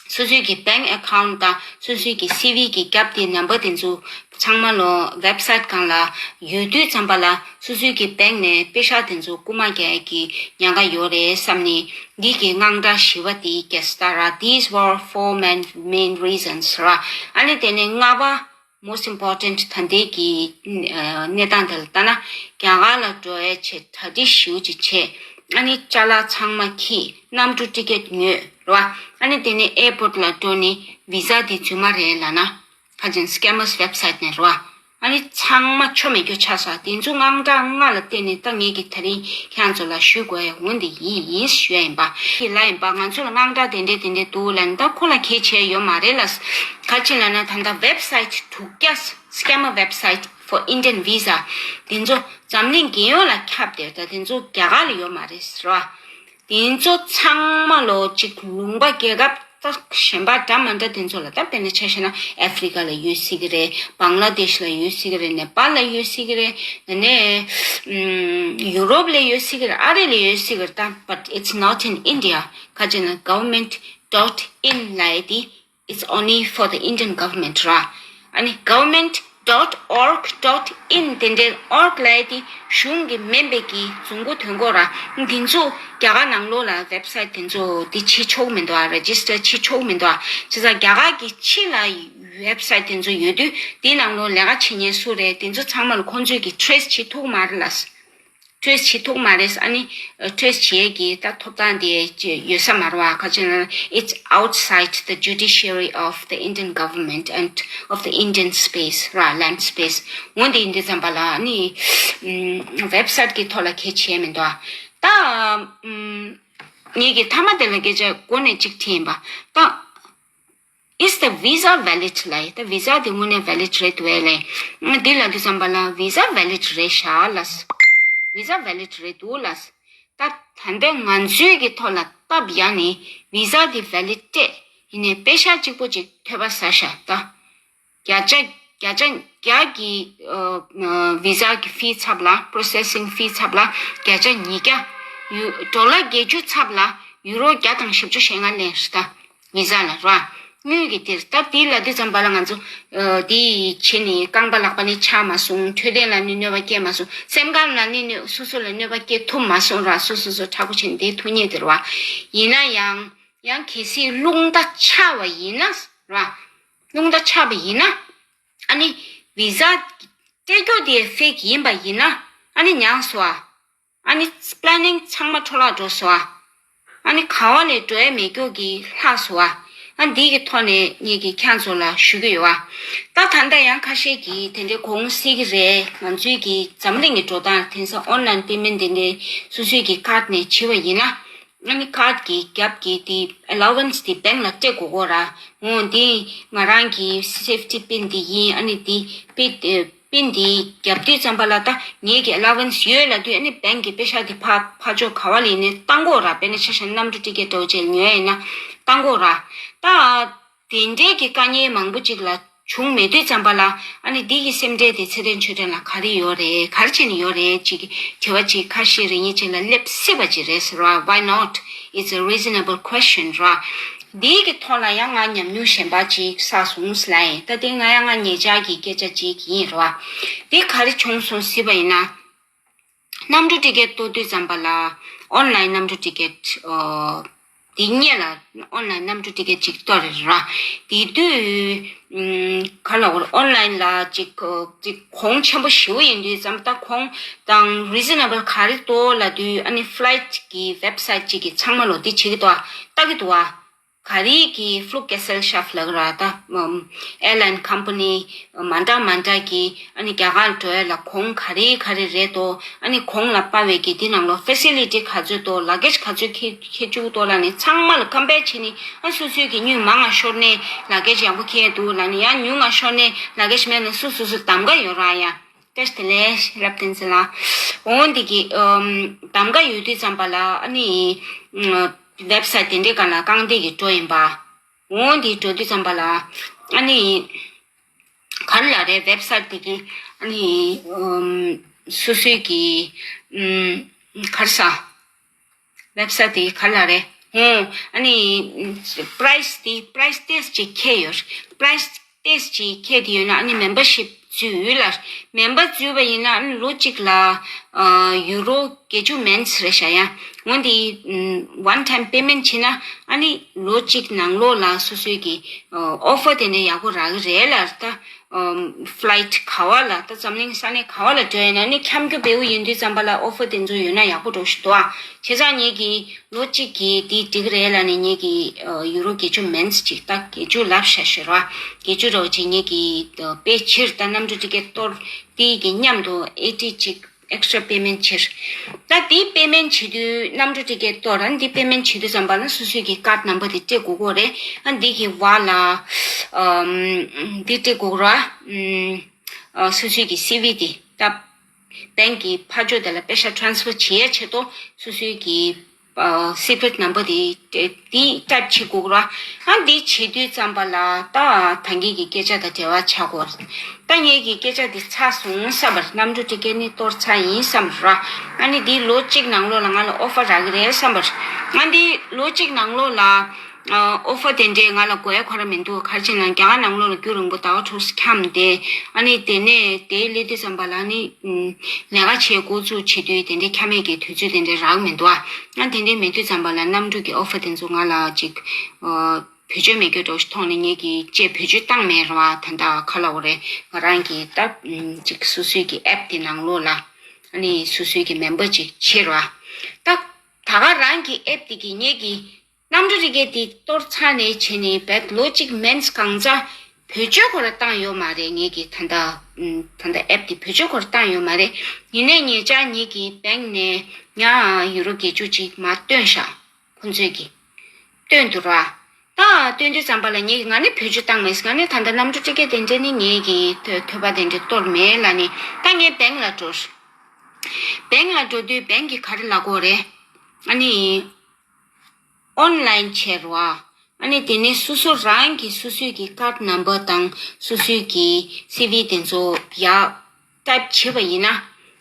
སོ་སོའི་གི་bank account དང་སོ་སོའི་གི་སི་ཝི་གི་རྒྱབ་དེ་number དེ་ཚོ་ཚང་མ་ལོ་website སྒང་ལ་ཡོད་དུས་ཙམ་པ་ལ། སོ་སོའི་གི་bank ནས་པེ་ཤག་དེ་ཚོ་རྐུ་མ་རྒྱག་གི་ཉེན་ཁ་ཡོད་རེད་བསམ་ནས། འདི་གི་དངངས་སྐྲག་བཞི་པ་དེ་སྐྱེས་སོང་ད་ར། These were four main main reasons ར། ཨ་ནི་དེ་ནས་ལྔ་པ། most important ད་ལྟའི་གི་ཨ་གནས་སྟངས་དེ་ལ་ལྟ་ན། རྒྱ་གར་ལ་འགྲོ་ཡའི་ཆེད་གྲ་སྒྲིག་ཞེ་པོ་ཅིག་བྱས། ཨ་ནི་ཅ་ལག་ཚང་མ་འཁྱེར། གནམ་གྲུ་ཊི་ཀེ་ཊི་ཉོས་རེད་བ། ཨ་ནི་དེ་ནས་airport ལ་འགྲོ་ནས་visa དེ་རྫུན་མ་རེད་ལབ་ན། ཁ་ཅིག་scammers website ནས་རེད་བ། ཨ་ནི་ཚང་མ་ཆོ་མེད་རྒྱུ་ཆགས་སོང་། དེ་ཚོ་དངངས་སྐྲག་ལྔ་ལ་བརྟེན་ནས་ད་ངེད་ཀྱིས་དེ་རིང་ཁྱེད་རང་ཚོ་ལ་ཞུ་དགོས་ཡ་འོ་འདི་ཡིན་ཡིན་ཞུ་ཡ་ཡིན་པ། ཡིན་ལ་ཡིན་པ་ང་ཚོ་ལ་དངངས་སྐྲག་དེ་འདྲས་དེ་འདྲས་འདུག་ལབ་ནས་ད་ཁོ་ལ་གལ་ཆེ་ཡོད་མ་རེད་ལ། ག་ཅི་ལབ་ན་ད་ལྟ་website་དྲུག་བརྒྱ་scammer website for Indian visa་དེ་ཚོ་འཛམ་གླིང་རྒྱལ་ཡོངས་ལ་ཁྱབ་བསྡད། ད་དེ་ཚོ་རྒྱ་གར་ལ་ཡོད་མ་རེད་ཟེར་བ། དེ་ཚོ་ཚང་མ་ལོ་གཅིག་ལུང་པ་རྒྱལ་ཁབ་ད་གཞན་པ་འདྲ་མ་འདྲ་དེ་ཚོ་ལ་ད་དཔེར་ན་ཆ་བཞག་ན་ཨ་ཧྥི་རི་ཀ་ལ་ཡོད་སྲིད་ཀྱི་རེད། བང་ལ་དེ་ཤི་ལ་ཡོད་སྲིད་ཀྱི་རེད། ནེ་པཱལ་ལ་ཡོད་སྲིད་ཀྱི་རེད། ད་ནས་ཡུ་རོབ་ལ་ཡོད་སྲིད་ཀྱི་རེད། ཨ་རི་ལ་ཡོད་སྲིད་ཀྱི་རེད། ད་but it's not in India། ག་ཅི་ན་government dot in་ལ་དེ། It's only for the Indian government་ར། ཨ་ནི་government dot org dot in་དེ་འདྲའི་org་ལབ་ཡ་དེ་གཞུང་གི་མིན་པའི་གི་རྫུན་གོ་དོན་གོ་ར། འདི་ཚོ་རྒྱ་གར་ནང་ལོགས་ལ་website་དེ་ཚོ་དེ་བྱེད་ཆོག་མི་འདུག་ཨ། register་བྱེད་ཆོག་མི་འདུག་ཨ། བྱས་ཙང་རྒྱ་གར་གི་ཕྱི་ལ་website་དེ་ཚོ་ཡོད་དུས་དེའི་ནང་ལོགས་ལས་ཀ་བྱེད་མཁན་སུ་རེད། དེ་ཚོ་ཚང་མ་ལ་ཁོང་ཚོས་ཀྱི་trace་བྱེད་ཐུབ་མ་རེད་ལ། trace་བྱེད་ཐུབ་མ་རེད། ཨ་ནི་trace་བྱེད་ཀྱི་ད་ཐོབ་ཐང་དེ་ཡོད་ས་མ་རེད་བ། ག་ཅི་ན་it's outside the judiciary of the Indian government and of the Indian space་ར། land space་འོ་འདི་ཡིན་དུས་ཙམ་པ་ལ་ཨ་ནི་website་གི་ཐོག་ལ་གལ་ཆེ་མི་འདུག་ཨ། ད་ངེད་ཀྱི་མཐའ་མ་དེ་ལ་སྐད་ཆ་འགོ་ནས་གཅིག་དྲིས་ཡིན་པ་ད། Is the visa valid་ལབ་ཡ། ད་visa་དེ་དངོས་གནས་valid་རེད་འདུག་ཨེ་ལེ། འདི་ལབ་དུས་ཙམ་པ་ལ་visa་valid་རེད་ཤག་ལབ། visa་valid་རེད་འདུག་ལབ། ད་ད་ལྟ་ང་ཚོའི་གི་ཐོག་ལ་སྟབས་ཡག་ནི་visa་དེ་valid་སྤྲད་ཡིན་ནའི་པེ་ཤག་གཅིག་པོ་ཅིག་ཐོལ་པ་ཟ་ཤག་ད། བརྒྱ་ཆ་བརྒྱ་ཆ་བརྒྱ་གི་visa་གི་fee་ཚབ་ལ་processing fee་ཚབ་ལ་བརྒྱ་ཆ་ཉིས་བརྒྱ། ཡུ་ཌོ་ལར་བརྒྱད་ཅུ་ཚབ་ལ་ཡུ་རོ་བརྒྱ་དང་བཞི་བཅུ་ཞེ་ལྔ་ལེན་ཤག་ད། visa་ལ་ར། དངུལ་གྱི་དེར་སྟབས་དེ་ལབ་དུས་ཙམ་པ་ལ་ང་ཚོ་དེ་བྱས་ནས་རྐང་པ་ལག་པ་ནི་ཆག་མ་སོང་། འཕྲོད་བསྟེན་ལ་ནི་གནོད་པ་སྐྱེལ་མ་སོང་། སེམས་ཁམས་ལ་ནི་གནོད་སོ་སོ་ལ་གནོད་པ་སྐྱེལ་ཐུབ་མ་སོང་ར། སོ་སོ་སོ་མཁྲེགས་པོ་བྱས་ནས་བསྡད་ཐུབ་མཁན་དེ་རེད་བ། ཡིན་ན་ཡང་ཡང་གལ་སྲིད་རླུང་རྟ་ཆག་པ་ཡིན་ན་ར། རླུང་རྟ་ཆག་པ་ཡིན་ན་ཨ་ནི་visa་སྤྲད་རྒྱུ་དེ་fake་ཡིན་པ་ཡིན་ན་ཨ་ནི་ཉག་སོ་ཨ། ཨ་ནི་planning་ཚང་མ་འཕྲོ་བརླག་འགྲོ་སོང་ཨ། ཨ་ནི་ག་བ་ནས་འགྲོ་ཡ་མེད་རྒྱུ་གི་ལྷག་སོང་ཨ། ཨ་འདི་གི་ཐོག་ནས་ངེད་ཀྱིས་ཁྱེད་ཚོ་ལ་ཞུ་གི་ཡོད་ཨ། ད་ད་ལྟ་ཡང་ཁ་ཤས་ཀྱིས་དེ་འདྲའི་གོང་གསལ་གི་རེད། ང་ཚོའི་གི་འཛམ་གླིང་གི་འགྲོ་སྟངས་དེང་སང་online payment་དེ་འདྲའི་སོ་སོའི་གི་card་ནས་བྱེད་པ་ཡིན་ན་ཨ་ནི་card་གི་རྒྱབ་ཀྱི་དེ་allowance་དེ་bank་ལ་སྤྲད་དགོས་གོ་ར། འོ་འདི་ང་རང་གི་safety pin་དེ་ཡིན། ཨ་ནི་དེ་pin་དེ་པིན་དེ་བརྒྱབ་དུས་ཙམ་པ་ལ་ད་ངེད་ཀྱི་allowance་ཡོད་ལབ་དུས་ཨ་ནི་bank་གི་པེ་ཤག་དེ་ཕར་ཕར་ཕྱོགས་ག་བ་ལ་ཡིན་ནའི་བཏང་དགོས་ར། དཔེར་ན་ཆ་བཞག་ན་གནམ་གྲུ་ཊི་ཀེ་ཊི་འདྲ་བོ་ཅིག་ཉོ་ཡ་ཡིན་ན་བཏང་དགོས་ར། ད་དེ་འདྲའི་གི་དཀའ་ངལ་མང་པོ་ཅིག་ལ་བྱུང་མེད་དུས་ཙམ་པ་ལ་ཨ་ནི་འདི་གི་སེམས་ཁྲལ་དེ་ཚེ་རིང་ཆོས་སྒྲོན་ལ་ག་རེ་ཡོད་རེད། ག་རེ་བྱས་ནས་ཡོད་རེད་ཅིག་དྲི་བ་ཅིག་ཁ་ཤས་རེ་གཉིས་ཅིག་ལ་སླེབས་སྲིད་པ་ཅིག་རེད་ཟེར་བ། Why not? It's a reasonable question་ར། འདིའི་གི་ཐོག་ལ་ཡང་ང་ཉམས་མྱོང་གཞན་པ་ཅིག་བསགས་སོང་ལབ་ཡིན། ད་དེ་ང་ཡང་ང་ཉེ་ཆར་གྱི་སྐད་ཆ་ཅིག་ཡིན་རོ། འདི་ག་རེ་བྱུང་སོང་ཟེར་བ་ཡིན་ན། གནམ་གྲུ་ཊི་ཀེ་ཊི་གཏོང་དུས་ཙམ་པ་ལ་ཨོན་ལའིན་གནམ་གྲུ་ཊི་ཀེ་ཊི་ཨོ། འདི་སྔོན་ལ་ཨོན་ལའིན་གནམ་གྲུ་ཊི་ཀེ་ཊི་ཅིག་གཏོང་རེད་ར། དེ་དུས་ཨུམ་ག་ལ་འོར་ཨོན་ལའིན་ལ་ཅིག་ཅིག་གོང་ཆེན་པོ་ཞེ་པོ་ཡིན་དུས་ཙམ་ད་གོང་དང་reasonable་ག་རེ་འདུག་ལབ་དུས་ཨ་ནི་flight་གི་website་ཅིག་གི་ཚང་མ་ལོ་འདི་བྱེད་ཀྱི་འདུག་ཨ། ལྟ་གི་འདུག་ཨ། ག་རེ་གི་Fluggesellschaft་ལབ་ར་ད་ཨམ་airline company་མ་འདྲ་མ་འདྲ་གི་ཨ་ནི་རྒྱ་གར་འགྲོ་ཡ་ལ་གོང་ག་རེ་ག་རེ་རེད་དོ། ཨ་ནི་གོང་ལ་དཔག་པའི་གི་འདི་ནང་ལོ་facility་ག་ཚོད་དོ། luggage་ག་ཚོད་འཁྱེར་འཁྱེར་བཅུག་དོ་ལབ་ནས་ཚང་མ་ལ་compare་བྱས་ནས་ཨ་སོ་སོའི་གི་ཉུང་མང་ང་ཤོར་ནས་luggage་ཡག་པོ་འཁྱེར་འདུག་ལབ་ནས་ཡང་ཉུང་ང་ཤོར་ནས་luggage་མེད་ན་སོ་སོ་སོ་གདམ་ག་ཡོད་ར་ཡ། བཀྲ་ཤིས་བདེ་ལེགས་རབ་བརྟན་ཚེ་ལ། འོ་འདི་གི་ཨམ་གདམ་ག་ཡོད་དུས་ཙམ་པ་ལ་ཨ་ནི་ཨམ་website་དེ་འདྲའི་སྒང་ལ་རྐང་སྟེགས་ཀྱི་འགྲོ་ཡིན་པ། འོ་འདི་འགྲོ་དུས་ཙམ་པ་ལ་ཨ་ནི་ག་རེ་ལབ་རེད། website་དེ་གི་ཨ་ནི་ཨམ་སོ་སོའི་གི་ཨམ་ག་རེ་ཟ། website་དེ་ག་ལ་རེད། ཧོ། ཨ་ནི་price་དེ་price tag་ཅིག་འཁྱེར་ཡོད། price tag་ཅིག་འཁྱེར་དེ་ཡོད་ན་ཨ་ནི་membership་འཛུལ་ཡོད་ལ། member་འཛུལ་བ་ཡིན་ན་ཨ་ནི་ལོ་གཅིག་ལ་ཨ་ཡུ་རོ་བརྒྱད་ཅུ་མིན་ཙམ་རེད་ཤག་ཡ། འོན་ཏེ་one time payment་བྱས་ན་ཨ་ནི་ལོ་གཅིག་ནང་ལོགས་ལ་སོ་སོའི་གི་ཨ་offer་དེ་འདྲ་ཡག་པོ་རག་གི་རེད་ལ་ད། ཨམ། ཕ་ལའི་ཊི་ག་བ་ལ། ད་འཛམ་གླིང་ས་གནས་ག་བ་ལ་འགྲོ་ཡིན་ན་ནི་འཁྱམ་རྒྱུ་བེའུ་ཡིན་དུས་ཙམ་པ་ལ་ཨོ་ཕར་དེ་ཚོ་ཡོད་ན་ཡག་པོ་འགྲོ་ཞིག་འདུག་ཨ། བྱས་ཙང་ངེད་ཀྱིས་ལོ་གཅིག་གི་དེ་འགྲིག་རེད་ལབ་ནས་ངེད་ཀྱིས་ཡུ་རོ་བརྒྱད་ཅུ་མིན་ཅིག་ད་བརྒྱད་ཅུ་ལབ་བཞག་ཞེས་ར། བརྒྱད་ཅུ་རོ་ཅིག་ངེད་ཀྱིས་དཔེ་ཕྱིར་ད་གནམ་གྲུ་ཊི་ཀེ་ཊི་གཏོར་དེ་གི་མཉམ་དུ་ཨེ་ཊི་ཅིག་ཨེག་སི་ཊ་ར་པེ་མེན་ཊི་བྱེད། ད་འདི་པེ་མེན་ཊི་བྱེད་དུས་གནམ་གྲུ་ཊི་ཀེ་ཊི་གཏོར་ར་འདི་པེ་མེན་ཊི་བྱེད་དུས་ཙམ་པ་ན་སོ་སོའི་གི་ཀར་ཌི་ནམ་བར་དེ་སྤྲད་དགོས་ཀྱི་རེད། ཨ་འདི་གི་བར་ལ་ཨམ། འདི་སྤྲད་དགོས་ཀྱི་རེད། ཨམ། ཨ་སོ་སོའི་གི་སི་ཝི་དེ་ད་བེང་གི་ཕར་ཕྱོགས་དེ་ལ་པེ་ཤ་ཊི་རན་སི་ཕར་བྱེད་ཡ་ཆེད་དུ་སོ་སོའི་གི་ཨ་སི་ཀི་རེཊ་ནམ་བར་དེ་དེ་ཊའིཔ་བྱེད་དགོས་ར། ཨ་འདི་བྱེད་དུས་ཙམ་པ་ལ་ད་ད་གིན་གྱི་སྐད་ཆ་དང་འབྲེལ་བ་ཆགས་དགོས། ད་ངེད་ཀྱི་སྐད་ཆ་འདི་ཚར་སོང་བསམ་པར། གནམ་གྲུ་ཊི་ཀེ་ཊི་ནི་གཏོར་ཚར་ཡིན་བསམ་ར། ཨ་ནི་འདི་ལོ་གཅིག་ནང་ལོགས་ལ་ང་ལ་ཨོ་ཕར་རག་གི་རེད་བསམ་པར། ཨ་འདི་ལོ་གཅིག་ནང་ལོགས་ལ་ཨ་ཨོ་ཕར་དེ་འདྲས་ང་ལ་དགོས་ཡ་ཁོ་ར་མི་འདུག་ག་རེ་བྱས་ན་རྒྱ་གར་ནང་ལོགས་ལ་རྒྱུན་རིང་པོ་ཟླ་བ་དྲུག་འཁྱམས་ཏེ། ཨ་ནི་དེ་ནས་དེ་སླེབས་དུས་ཙམ་པ་ལ་ནི་ལས་ཀ་བྱེད་འགོ་བཙུགས་བྱེད་དུས་དེ་འདྲའི་འཁྱམ་མེད་ཀྱི་དུས་ཚོད་དེ་འདྲའི་རག་མི་འདུག་ཨ། ཨ་དེ་འདྲའི་མེད་དུས་ཙམ་པ་ལ་གནམ་གྲུ་གི་ཨོ་ཕར་དེ་ཚོ་ང་ལ་ཅིག་ཨ་བེད་སྤྱོད་མེད་རྒྱུ་འདྲ་ཞིག་མཐོང་ནས་ངེད་ཀྱིས་ཅེས་བེད་སྤྱོད་བཏང་མེད་ར་བ། ད་ལྟ་ག་ལབ་དགོས་རེད། ང་རང་གིས་ད་ཅིག་སོ་སོའི་གི་ཨེབ་དེ་ནང་ལོགས་ལ་ཨ་ནི་སོ་སོའི་གི་མེམ་བར་ཅིག་བྱེད་ར་བ། ད་ད་ག་རང་གི་ཨེབ་དེ་གི་ངེད་ཀྱིས་གནམ་གྲུ་ཊི་ཀེ་ཊི་དེ་གཏོར་ཚར་ནས་བྱས་ནས་བེད་ལོ་གཅིག་མིན་གང་ཙམ་བེད་སྤྱོད་ཁོ་ར་བཏང་ཡོད་མ་རེད། ངེད་ཀྱིས་ད་ལྟ་ད་ལྟ་ཨེབ་དེ་བེད་སྤྱོད་ཁོ་ར་བཏང་ཡོད་མ་རེད། ཡིན་ནའི་ཉེ་ཆར་ངེད་ཀྱིས་བེང་ནས་ཡང་ཡུ་རོ་བརྒྱད་ཅུ་ཅིག་མར་བཏོན་ཤག་ཁོང་ཚོས་ཀྱིས་བཏོན་འདུག་ར། ད་བཏོན་དུས་ཙམ་པ་ལ་ངེད་ཀྱིས་ང་ནི་བེད་སྤྱོད་བཏང་མེད། ང་ནི་ད་ལྟ་གནམ་གྲུ་ཊི་ཀེ་ཊི་དེ་འདྲ་ནི་ངེད་ཀྱིས་ཐོ་ཐོས་པ་དེ་འདྲ་གཏོར་མེད་ལབ་ནས་ད་ངས་བེང་ལ་འགྲོ། བེང་ལ་འགྲོ་དུས་བེང་གིས་ག་རེ་ལབ་ཀྱི་ཡོད་རེད། ཨ་ནི་ཨོན་ལའིན་བྱེད་ར་བ། ཨ་ནི་དེ་ནས་སོ་སོ་རང་གི་སོ་སོའི་གི་ཀར་ཌི་ནམ་བར་དང་སོ་སོའི་གི་སི་ཝི་དེ་ཚོ་ཡར་ཊའིཔ་བྱས་པ་ཡིན་ན།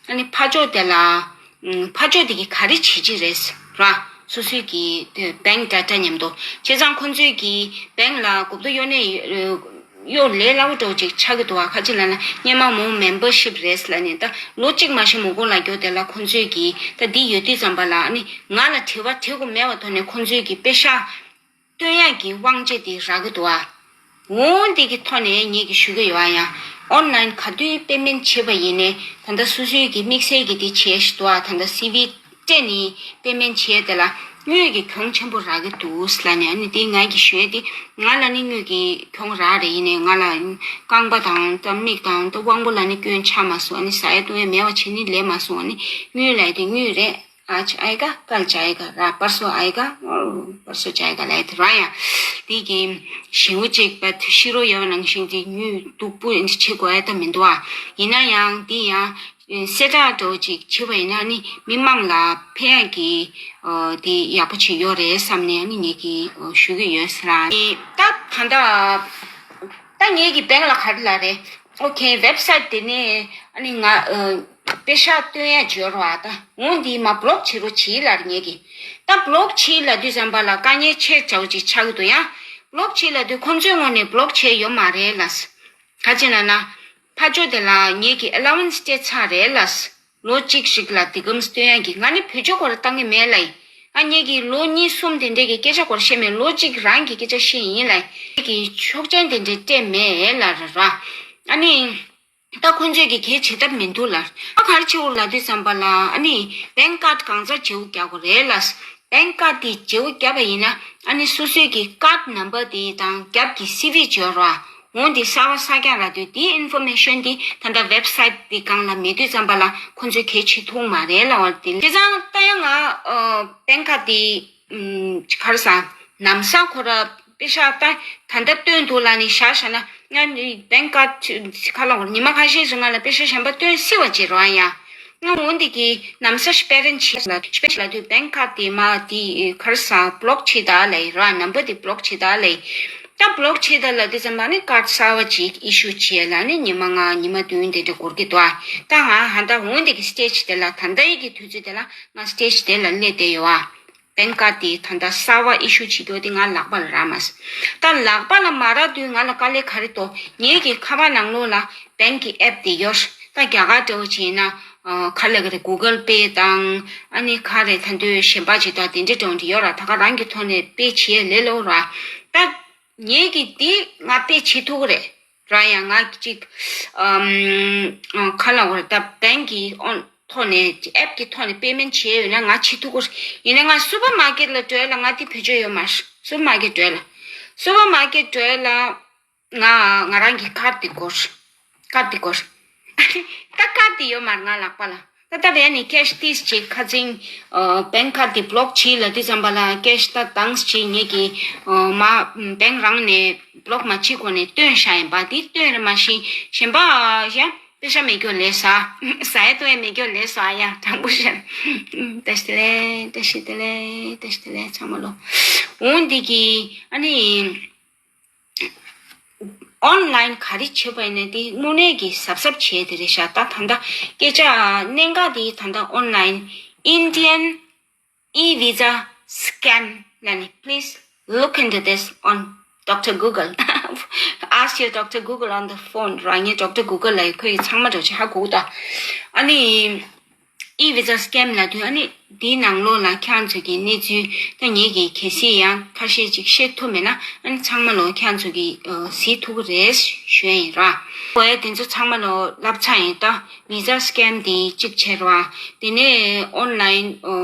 ཨ་ནི་ཕར་ཕྱོགས་དེ་ལ་ཨམ། ཕར་ཕྱོགས་དེ་གིས་ག་རེ་བྱེད་ཀྱི་རེད་ར། སོ་སོའི་གི་བེང་ཌེ་ཊ་མཉམ་དུ། བྱས་ཙང་ཁོང་ཚོས་གི་བེང་ལ་གོབ་ཏོ་གཡོག་ནས་གཡོག་ལས་སླ་བོ་འདྲ་བོ་ཅིག་ཆགས་ཀྱི་འདུག་བ། ག་ཅི་ལབ་ན་སྔོན་མ་མོ་མེམ་བར་ཤིབ་རེད་ལབ་ནས་ད་ལོ་གཅིག་མ་ཤི་མོ་གོ་ལ་འགྱོ་དེ་ལ་ཁོང་ཚོས་གི་ད་འདི་ཡོད་དུས་ཙམ་པ་ལ་ཨ་ནི་ང་ལ་དྲི་བ་དྲི་དགོས་མེད་པ་ཐོག་ནས་ཁོང་ཚོས་གི་པེ་ཤ་སྟོན་ཡག་གི་དབང་ཆ་དེ་རག་གི་འདུག་ཨ། འོང་འདི་གི་ཐོག་ནས་ངེད་ཀྱིས་ཞུ་གི་ཡོད་ཨ། ཡང་ཨོན་ལའིན་ག་དུས་པེ་མེན་ཊི་བྱེད་པ་ཡིན་ནའི་ད་ལྟ་སོ་སོའི་གི་དམིགས་བསལ་གྱི་དེ་བྱེད་ཞིག་འདུག་ཨ། ད་ལྟ་སི་ཝི་སྤྲད་ནས་པེ་མེན་ཊི་བྱེད་དེ་ལ་དངུལ་གྱི་གྱོང་ཆེན་པོ་རག་གི་འདུག་ལབ་ནས། ཨ་ནི་དེ་ང་གིས་ཞུ་ཡས་དེ་ང་ལ་ནི་དངུལ་གྱི་གྱོང་རག་རེད། ཡིན་ནའི་ང་ལ་རྐང་པ་དང་ད་མིག་དང་ད་དབང་པོ་ལ་ནི་སྐྱོན་ཆགས་མ་སོང་། ཨ་ནི་ཟ་ཡས་བཏུང་ཡས་མེད་པ་བྱས་ནི་ལས་མ་སོང་། ཨ་ནི་དངུལ་ལབ་ཡས་དེ་དངུལ་རེད། आज आएगा, कल जाएगा, रा परसों आएगा और परसों जाएगा ལབ་དེ་ར། ཡང་དེ་གི་ཞེ་པོ་ཅིག་པ་ཤི་རོ་ཡོད་ནང་བཞིན་དེ་དངུལ་སྡུག་པོ་འདི་བྱེད་དགོས་ཡ་ད་མི་འདུག་ཨ། ཡིན་ན་ཡང་དེ་ཡང་གསལ་བསྒྲགས་འདྲ་བོ་ཅིག་བྱེད་པ་ཡིན་ན་ནི་མི་མང་ལ་ཕན་ཡག་གི་ཨ་དེ་ཡག་པོ་ཅིག་ཡོད་རེད་བསམ་ནས་ནི་ངེད་ཀྱིས་ཨ་ཞུ་གི་ཡོད་ཟེར་ར། ད་ད་ད་ད་ངེད་ཀྱི་བེང་ལ་ག་རེ་ལབ་རེད། ཨོ་ཁེ། ཝེབ་སའིཊ་དེ་ནས་ཨ་ནི་ང་ཨ་པེ་ཤག་སྟོན་ཡ་འབྱོར་བ་ད། འོང་འདི་མ་བོ་ལོག་བྱེད་རོགས་བྱེད་ལབ་ངེད་ཀྱིས། ད་བོ་ལོག་བྱེད་ལབ་དུས་ཙམ་པ་ལ་དཀའ་ངལ་ཆེ་ཆེ་བོ་ཅིག་ཆགས་ཀྱི་འདུག་ཡ། བོ་ལོག་བྱེད་ལབ་དུས་ཁོང་ཚོའི་ངོས་ནས་བོ་ལོག་བྱས་ཡོད་མ་རེད་ལབ། ག་ཅི་ལབ་ན། ཕར་ཕྱོགས་དེ་ལ་ངེད་ཀྱིས་ཨ་ལ་ཝན་སི་སྤྲད་ཚར་རེད་ལབ། ལོ་གཅིག་ཞིག་ལ་དེ་གམ་སྟོན་ཡ་གི་ང་ནི་བེད་སྤྱོད་ཁོ་ར་བཏང་གི་མེད་ལབ་ཡིན། ཨ་ངེད་ཀྱིས་ལོ་གཉིས་གསུམ་དེ་འདྲས་ཀྱི་སྐད་ཆ་ཁོ་ར་བཤད་མེད། ལོ་གཅིག་རང་གི་སྐད་ཆ་བཤད་ཡིན་ལབ་ཡིན། ངེད་ཀྱིས་ཆོག་མཆན་དེ་འདྲས་སྤྲད་མེད་ལབ་ར་ར། ཨ་ནི། ད་ཁོང་ཚོས་ཀྱི་གལ་ཆེ་ཐབས་མི་འདུག་ལ། ཨ་ག་རེ་བྱེད་དགོས་ལབ་དུས་ཙམ་པ་ལ་ཨ་ནི་བེང་ཀར་ཌི་གང་ཚ་བརྗེ་པོ་རྒྱག་དགོས་རེད་ལ། བེང་ཀར་ཌི་དེ་བརྗེ་པོ་བརྒྱབ་པ་ཡིན་ན་ཨ་ནི་སོ་སོའི་གི་ཀར་ཌི་ནམ་བར་དེ་དང་རྒྱབ་ཀྱི་སི་ཝི་འབྱོར་བ། འོང་དེ་གསར་པ་གསར་རྒྱག་ལབ་དུས་དེའི་ཨིན་ཕོར་མེ་ཤན་དེ་ད་ལྟ་ཝེབ་སའིཊ་དེ་སྒང་ལ་མེད་དུས་ཙམ་པ་ལ་ཁོང་ཚོས་གལ་ཆེ་ཐུག་མ་རེད་ལབ་པ་དེ། བྱས་ཙང་ད་ཡང་ང་ཨ་བེང་ཀར་ཌི་དེ་ཨམ། ག་རེ་ཟ། ན་བཟའ་ཁོ་ར་པེ་ཤག་ད་ད་ལྟ་བཏོན་འདུག་ལབ་ནས་བཞག་བཞག་ན་ང་ནི་བེང་ཀར་ཌི་ཁ་ལོ་ཉི་མ་ཁ་ཤས་ཤིག་ང་ལ་པེ་ཤག་གཞན་པ་བཏོན་སྲིད་པ་ཅིག་རེད་ཡ། ང་འོ་འདི་གི་ན་བཟའ་སྤེ་རན་ཆེ་ལ་སྤེ་ཆེ་ལ་དུས་བེང་ཀར་ཌི་དེ་མ་དེ་ག་རེ་ཟ་བོ་ལོག་བྱེད་ད་ལབ་ར། ནམ་བར་དེ་བོ་ལོག་བྱེད་ད་ལབ། ད་བོ་ལོག་བྱེད་ད་ལབ་དུས་ཙམ་པ་ནི་ཀར་ཌི་གསར་པ་ཅིག་ཨི་ཤུ་བྱེད་ལབ་ནི་ཉི་མ་ལྔ་ཉི་མ་བདུན་དེ་འདྲ་འགོར་གི་འདུག་ཨ། ད་ང་ཧ་ད་འོ་འདི་གི་སི་ཊེ་ཇི་དེ་ལ་ད་ལྟ་ཡི་གི་དུས་ཚོད་དེ་ལ་ང་སི་ཊེ་ཇི་དེ་ལ་སླེབས་བསྡད་ཡོད་ཨ། བེང་ཀར་ཌི་དེ་ད་ལྟ་གསར་པ་ཨི་ཤུ་བྱེད་རྒྱུ་དེ་ང་ལག་པ་ལ་རག་མ་སོང་། ད་ལག་པ་ལ་མ་རག་དུས་ང་ལ་དཀའ་ལས་ག་རེ་འདུག་ངེད་ཀྱི་ཁ་པར་ནང་ལོགས་ལ་བེང་གི་ཨེབ་དེ་ཡོད། ད་རྒྱ་གར་འདྲ་བོ་བྱས་ན་ཨ་ག་རེ་ལབ་གི་རེད། གུ་གལ་པེ་དང་ཨ་ནི་ག་རེ་ད་དུང་གཞན་པ་ཅིག་དང་དེ་འདྲ་འདྲ་བོ་འདྲ་ཡོད་ར། ད་ག་རང་གི་ཐོག་ནས་པེ་བྱེད་ལས་སླ་པོ་ར། ད་ངེད་ཀྱིས་དེ་ང་པེ་བྱེད་ཐུབ་ཀྱི་རེད། ར་ཡང་ང་གཅིག་ཨམ་ཁ་ལ་འོར་ད་བེང་གི་ཨོན་ཐོག་ནས་ཨེབ་ཀྱི་ཐོག་ནས་པེ་མེན་བྱས་ཡོད་ན་ང་བྱེད་ཐུབ་ཀྱི་རེད། ཡིན་ན་ང་སུ་པར་མར་ཀེཊ་ལ་འགྲོ་ཡ་ལ་ང་དེ་བེད་སྤྱོད་ཡོད་མ་རེད། སུ་པར་མར་ཀེཊ་འགྲོ་ཡ་ལ། སུ་པར་མར་ཀེཊ་འགྲོ་ཡ་ལ་ང་ང་རང་གི་ཁར་དེ་དགོས། ཁར་དེ་དགོས། ད་ཁར་དེ་ཡོད་མ་རེད་ང་ལག་པ་ལ། ད་ལྟ་བས་ནི་ཀེཤ་ཏིས་ཅིག་ཁ་ཚིང་ཨ་བེང་ཁར་དེ་བློག་བྱེད་ལབ་དུས་ཙམ་པ་ལ་ཀེཤ་ད་དྭངས་བྱེད་ངེད་ཀྱི་ཨ་མ་བེང་རང་ནས་བློག་མ་བྱེད་གོང་ནས་བཏོན་བཞག་ཡིན་པ། དེ་བཏོན་རེད་མ་གཞི་གཞན་པ་ཡང་པེ་ཤ་མེད་རྒྱུ་ལས་ཟ། ཟ་ཡ་བཏུང་ཡ་མེད་རྒྱུ་ལས་ཟ་ཡ་དྲང་པོ་བཤད། བཀྲ་ཤིས་བདེ་ལེགས། བཀྲ་ཤིས་བདེ་ལེགས། བཀྲ་ཤིས་བདེ་ལེགས་ཚང་མ་ལོ། འོང་འདི་གི་ཨ་ནི་ཨོན་ལན་ག་རེ་བྱེད་པ་ཡིན་ན་དེ་དངོས་གནས་ཀྱི་གཟབ་གཟབ་བྱས་དེ་རེད་ཤག་ད་ད་ལྟ་སྐད་ཆ་གནད་འགག་དེ་ད་ལྟ་ཨོན་ལན་Indian e-visa scam ལབ་ནས། Please look into this on Doctor Google. Ask your Doctor Google on the phone. རང་ཉིད་Doctor Google ལ་ཡི་ཁོས་ཡི་ཚང་མ་འགྲོ་ཆེ་ཧ་གོ་ད། ཨ་ནི་e-visa scam ལབ་དུས་ཨ་ནི་འདིའི་ནང་ལོགས་ལ་ཁྱེད་རང་ཚོ་གི་གནས་ཚུལ་ད་ངེད་ཀྱིས་གལ་སྲིད་ཡང་ཁ་ཤས་ཅིག་ཤེས་ཐུབ་མེད་ན་ཨ་ནི་ཚང་མ་ལོ་ཁྱེད་རང་ཚོ་གི་གཟིགས་ཐུབ་ཀྱི་རེད་ཞུ་ཡ་ཡིན་ར། ཨོ་ཡ་དེ་ཚོ་ཚང་མ་ལོ་བསླབ་ཚར་ཡིན་ད། Visa scam དེ་གཅིག་བྱས་ར། དེ་ནས་online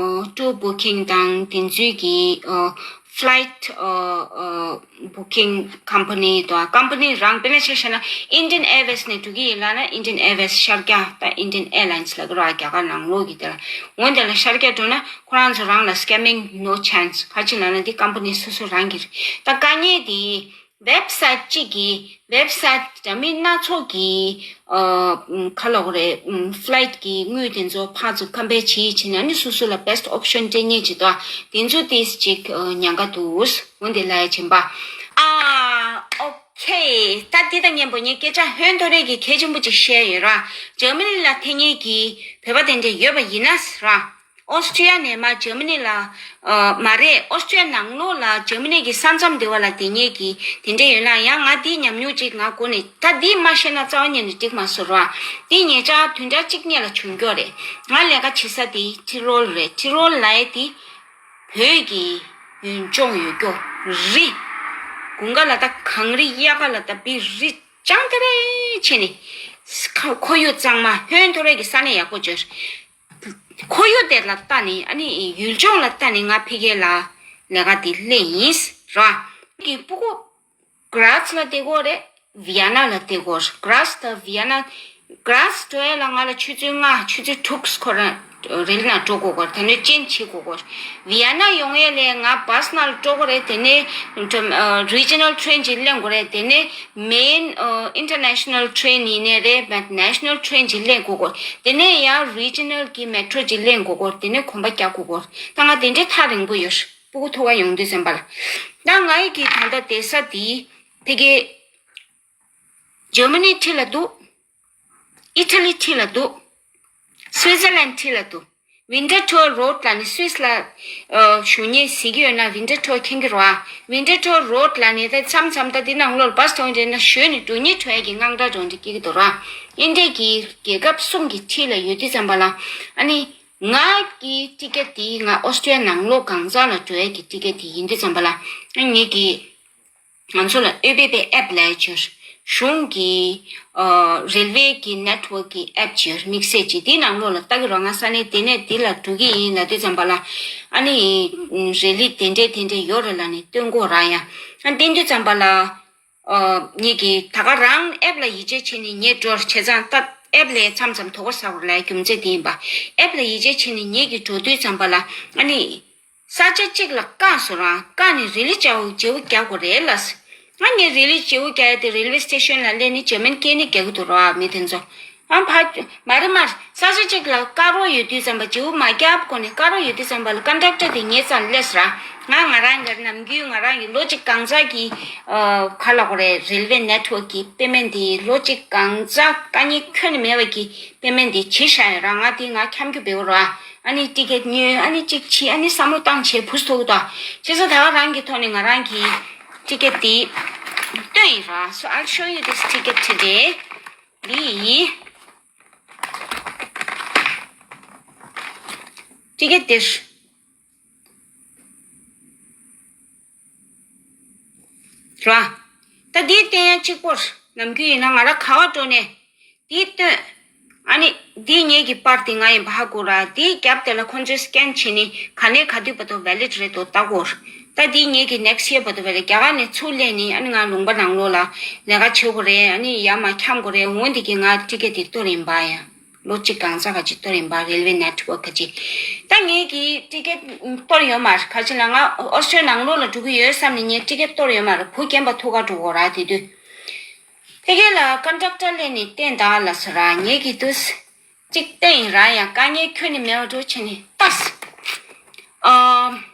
tour booking དང་དེ་ཚོའི་གི་flight booking company དང་company རང་དཔེར་ན་ཆ་བཞག་ན་Indian Airways ནས་འགྲོ་གི་ཡིན་ལབ་ན་Indian Airways ཤར་རྒྱག་ད་Indian Airlines ལབ་ཀྱི་ར་རྒྱ་གར་ནང་ལོགས་ཀྱི་དེ་ལ་འོན་དེ་ལ་ཤར་རྒྱག་འགྲོ་ན་ཁོ་རང་ཚོ་རང་ལ་scamming no chance ག་ཅི་ལབ་ན་འདི་company སོ་སོ་རང་གི་རེད། ད་དཀའ་ངལ་དེ་website གཅིག་གིས་website འདྲ་མིན་སྣ་ཚོགས་ཀྱིས་ཨ་ཁ་ལོག་རེད། flight གི་དངུལ་དེ་ཚོ་ཕར་ཚུར་ཁ་འབེལ་བྱེད་བྱེད་ན་ནི་སོ་སོ་ལ་best option སྤྲད་ཉེན་ཅིག་དང་དེ་ཚོ་ཏིས་ཅིག་ཉེན་ཁ་འདུག་འོན་ཏེ་ལ་ཡ་ཆེན་པ། ཨ་ཨོ་ཁེ། ད་འདི་དང་མཉམ་པོ་ངས་སྐད་ཆ་ཧོན་ཐོ་རེ་གི་གལ་ཆེན་པོ་ཅིག་བཤད་ཡོད་ར། འཇར་མ་ནི་ལ་ཐེ་ཉེ་གི་བོད་པ་དེ་འདྲ་ཡོད་པ་ཡིན་ན་ར། ཨོ་སི་ཀྲི་ཡ་ནས་མར་འཇར་མ་ནི་ལ། ཨ་མ་རེད། ཨོ་སི་ཀྲི་ཡ་ནང་ལོགས་ལ་འཇར་མ་ནི་གི་ས་མཚམས་དེ་བ་ལ་དེ་ཉེ་གི་དེ་འདྲ་ཡོད་ན་ཡང་ང་དེའི་ཉམས་མྱོང་ཅིག་ང་གོ་ནས་ད་འདི་མ་ཤེས་ན་རྩ་བ་ཉིད་ནས་འགྲིག་མ་སོང་ར། འདི་ཉེ་ཆར་བདུན་ཕྲག་གཅིག་སྔོན་ལ་བྱུང་ཀྱོག་རེད། ང་ལས་ཀ་བྱེད་ས་དེ་ཊི་རོལ་རེད། ཊི་རོལ་ལ་ཡ་དེ་བོད་ཀྱི་ཡུལ་ལྗོངས་ཡོད་ཀྱོག་རི། དགུན་ཁ་ལ་ད་གངས་རི་གཡག་ཁ་ལ་ད་བི་རི་ཅང་དེ་རེ་ཆེ་ནི། ཁ་ཁོར་ཡུག་གཙང་མ་ཧོན་ཐོ་རེ་གི་ས་གནས་ཡག་པོ་བྱོས། ཁོར་ཡུག་དེ་ལ་ལྟ་ནི་ཨ་ནི་ཡུལ་ལྗོངས་ལ་ལྟ་ནི་ང་ཕ་གི་ལ་ལས་ཀ་དེ་སླེབས་ཡིན་ར། གི་སྤུ་གུ་གྷ་རཱས་ལ་བསྡད་ཀྱོག་རེད། ཝི་ཡ་ན་ལ་བསྡད་ཀྱོག་རེད། གྷ་རཱས་དང་ཝི་ཡ་ན། གྷ་རཱས་འགྲོ་ཡ་ལ་ང་ལ་ཆུ་ཚོད་ལྔ་ཆུ་ཚོད་དྲུག་ཁོ་རང་རེལ་ནང་འགྲོ་དགོས་ཀྱོག་རེད། དེ་ནས་ཅེན་བྱེད་དགོས་ཀྱོག་རེད། ཝི་ཡ་ན་ཡོང་ཡ་ལས་ང་བྷ་སི་ནང་ལ་འགྲོ་དགོས་རེད། དེ་ནས་རི་ཇི་ནལ་ཊེ་རེན་ཅིག་ལེན་དགོས་རེད། དེ་ནས་མེན་ཨིན་ཊར་ནེ་ཤ་ནལ་ཊེ་རེན་ཡིན་ནའི་རེད། མེན་ནེ་ཤ་ནལ་ཊེ་རེན་ཅིག་ལེན་དགོས་ཀྱོག་རེད། དེ་ནས་ཡང་རི་ཇི་ནལ་གྱི་མེ་ཊྲོ་ཅིག་ལེན་དགོས་ཀྱོག་རེད། དེ་ནས་གོམ་པ་རྒྱག་དགོས་ཀྱོག་རེད། ད་ང་དེ་འདྲའི་ཐག་རིང་པོ་ཡོད་རེད། སྤུ་གུ་ཐུག་ག་ཡོང་དུས་ཙམ་པ་ལ། ད་ང་ཡི་གི་ད་ལྟ་བསྡད་ས་དེ་ཕ་གི་འཇར་མ་ནི་འཁྲིས་ལ་འདུག་ཨི་ཊ་ལི་འཁྲིས་ལ་འདུག་སུའི་ཛར་ལན་འཁྲིས་ལ་འདུག་ཝིན་ཊར་ཊོར་རོཌ་ལབ་ནས་སུད་སི་ལ་ཨ་བཞུགས་མཁན་གཟིགས་ཀྱི་ཡོད་ན་ཝིན་ཊར་ཊོར་མཁྱེན་གྱི་རེད་བ། ཝིན་ཊར་ཊོར་རོཌ་ལབ་ནས་ད་མཚམས་མཚམས་ད་འདི་ནང་ལོགས་ལ་བྷ་སི་ཐོན་རེད་ན་ཞོན་ནས་འགྲོ་སྙིང་བྲོ་ཡ་གི་དངངས་སྐྲག་འདྲ་འདྲ་སྐྱེ་གི་འདུག་ར། ཨིན་ཌི་ཡ་གི་རྒྱལ་ཁབ་གསུམ་གྱི་འཁྲིས་ལ་ཡོད་དུས་ཙམ་པ་ལ་ཨ་ནི་ང་གི་ཊི་ཀེ་ཊི་དེ་ང་ཨོ་སི་ཊི་རི་ཡ་ནང་ལོགས་གང་ཟག་ལ་འགྲོ་ཡ་གི་ཊི་ཀེ་ཊི་དེ་ཡིན་དུས་ཙམ་པ་ལ་ཨ་ངེད་ཀྱི་ང་ཚོ་ལ་ཨོ་བི་པི་ཨེབ་ལབ་ཡ་ཅིག་ཡོད། གཞུང་གི་ཨ་རེལ་ཝེ་གི་ནེཊ་ཝརཀ་གི་ཨེབ་ཅིག་ཡོད། དམིགས་བསལ་ཅིག་དེའི་ནང་ལོགས་ལ་ལྟ་གི་རོགས། ང་ས་གནས་དེ་ནས་དེ་ལ་འགྲོ་གི་ཡིན་ལབ་དུས་ཙམ་པ་ལ་ཨ་ནི་རེ་ལི་དེ་འདྲས་དེ་འདྲས་ཡོད་རེད་ལབ་ནས་སྟོན་གོ་ར་ཡ། ཨ་བསྟན་དུས་ཙམ་པ་ལ་ཨ་ངེད་ཀྱིས་ད་ག་རང་ཨེབ་ལ་ཡིད་ཆེས་བྱས་ནས་ངས་འགྲོ་བྱས་ཙང་ད་ཨེབ་ལས་མཚམས་མཚམས་དོགས་པ་ཟ་བར་ལ་རྒྱུ་མཚན་དེ་ཡིན་པ། ཨེབ་ལ་ཡིད་ཆེས་བྱས་ནས་ངེད་ཀྱིས་འགྲོ་དུས་ཙམ་པ་ལ་ཨ་ནི། ས་ཆ་གཅིག་ལ་བཀག་སོང་ར། བཀག་ནས་རི་ལི་བརྗེ་པོ་བརྗེ་པོ་རྒྱག་དགོས་རེད་ལབ་སོང་། ང་ངས་རི་ལི་བརྗེ་པོ་རྒྱག་ཡ་དེ་རེལ་ཝེ་སི་ཊེ་ཤོན་ལ་སླེབས་ནས་འཇར་མན་སྐད་ནི་རྒྱག་གི་འདུག་ར་མི་དེ་ཚོ། ཨ་ཕ་མ་རེད་མ་རེད། ས་ཆ་གཅིག་ལ་བཀག་རོགས་ཡོད་དུས་ཙམ་པ་བརྗེ་པོ་མ་རྒྱབ་གོང་ནས་བཀག་རོགས་ཡོད་དུས་ཙམ་པ་ལ་ཀོན་ཌག་ཊར་དེ་ངའི་རྩ་ལ་སླེབས་སོང་ར། ང་ང་རང་གི་ནམ་རྒྱུན་ང་རང་གི་ལོ་གཅིག་གང་ཙམ་གྱི་ཨ་ག་ལབ་དགོས་རེད། རེལ་ཝེ་ནེཊ་ཝརཀ་གི་པེ་མེན་ཊི་དེ་ལོ་གཅིག་གང་ཙམ་དཀའ་ངལ་ཁྱོན་ནས་མེད་པ་གི་པེ་མེན་ཊི་དེ་བྱེད་བཞག་ཡོད་ར། ང་དེ་ང་འཁྱམ་རྒྱུ་བེའུ་ར། ཨ་ནི་ཊི་ཀེ་ཊི་ཉོས། ཨ་ནི་གཅིག་བྱས། ཨ་ནི་བསམ་བློ་བཏང་བྱས་བུ་སུ་ཐོག་གི་དོ། བྱས་ཙང་ད་ག་རང་གི་ཐོག་ནས་ང་རང་གི་ཊི་ཀེ་ཊི་དེ་སྟོན་ཡིན་ར། So I'll show you this ticket today. འདི་ཊི་ཀེ་ཊི་དེ་ར། ད་འདི་བསྟན་ཡ་གཅིག་པོ་རེད། ནམ་རྒྱུན་ཡིན་ན་ང་རང་ག་བ་འགྲོ་ནས་འདི་སྟོན། ཨ་ནི་འདི་ངེད་ཀྱི་པར་འདི་ང་ཡིན་པ་ཧ་གོ་ར། འདི་རྒྱབ་དེ་ལ་ཁོང་ཚོས་སི་ཀེན་བྱས་ནས་ག་ནས་ག་དུས་བར་དུ་ཝེ་ལིཌ་རེད་འདུག་ལྟ་དགོས། ད་འདི་ངེད་ཀྱི་ནེག་སི་ཡར་བར་དུ་ཝེ་ལིཌ། རྒྱ་གར་ནས་ཚུར་སླེབས་ནས་ཨ་ནི་ང་ལུང་པ་ནང་ལོགས་ལ་ལས་ཀ་བྱེད་དགོས་རེད། ཨ་ནི་ཡར་མར་འཁྱམ་དགོས་རེད། འོ་འདི་གི་ང་ཊི་ཀེ་ཊི་འདི་གཏོར་ཡིན་པ་ཡ། ལོ་གཅིག་གང་ཙམ་ག་ཅིག་གཏོར་ཡིན་པ། རེལ་ཝེ་ནེཊ་ཝརཀ་ག་ཅིག་ད་ངེད་ཀྱིས་ཊི་ཀེ་ཊི་གཏོར་ཡོད་མ་རེད། ག་ཅི་ལ་ང་ཨོ་སི་ཊྲེ་ལི་ཡ་ནང་ལོགས་ལ་འགྲོ་གི་ཡོད་བསམ་ནས་ངས་ཊི་ཀེ་ཊི་གཏོར་ཡོད་མ་རེད། བུ་རྒན་པ་ཐུག་ག་འགྲོ་དགོས་ར། དེ་དུས་ཕ་གི་ལ་ཀོན་ཊེག་ཊར་སླེབས་ནས་བསྟན་བདག་ལ་ཟེར་ར། ངེད་ཀྱིས་དུས་གཅིག་བསྟན་ཡིན་ར། ཡང་དཀའ་ངལ་ཁྱོན་ནས་མེད་པ་འགྲོ་བྱས་ནས་ལྟ། ཨ།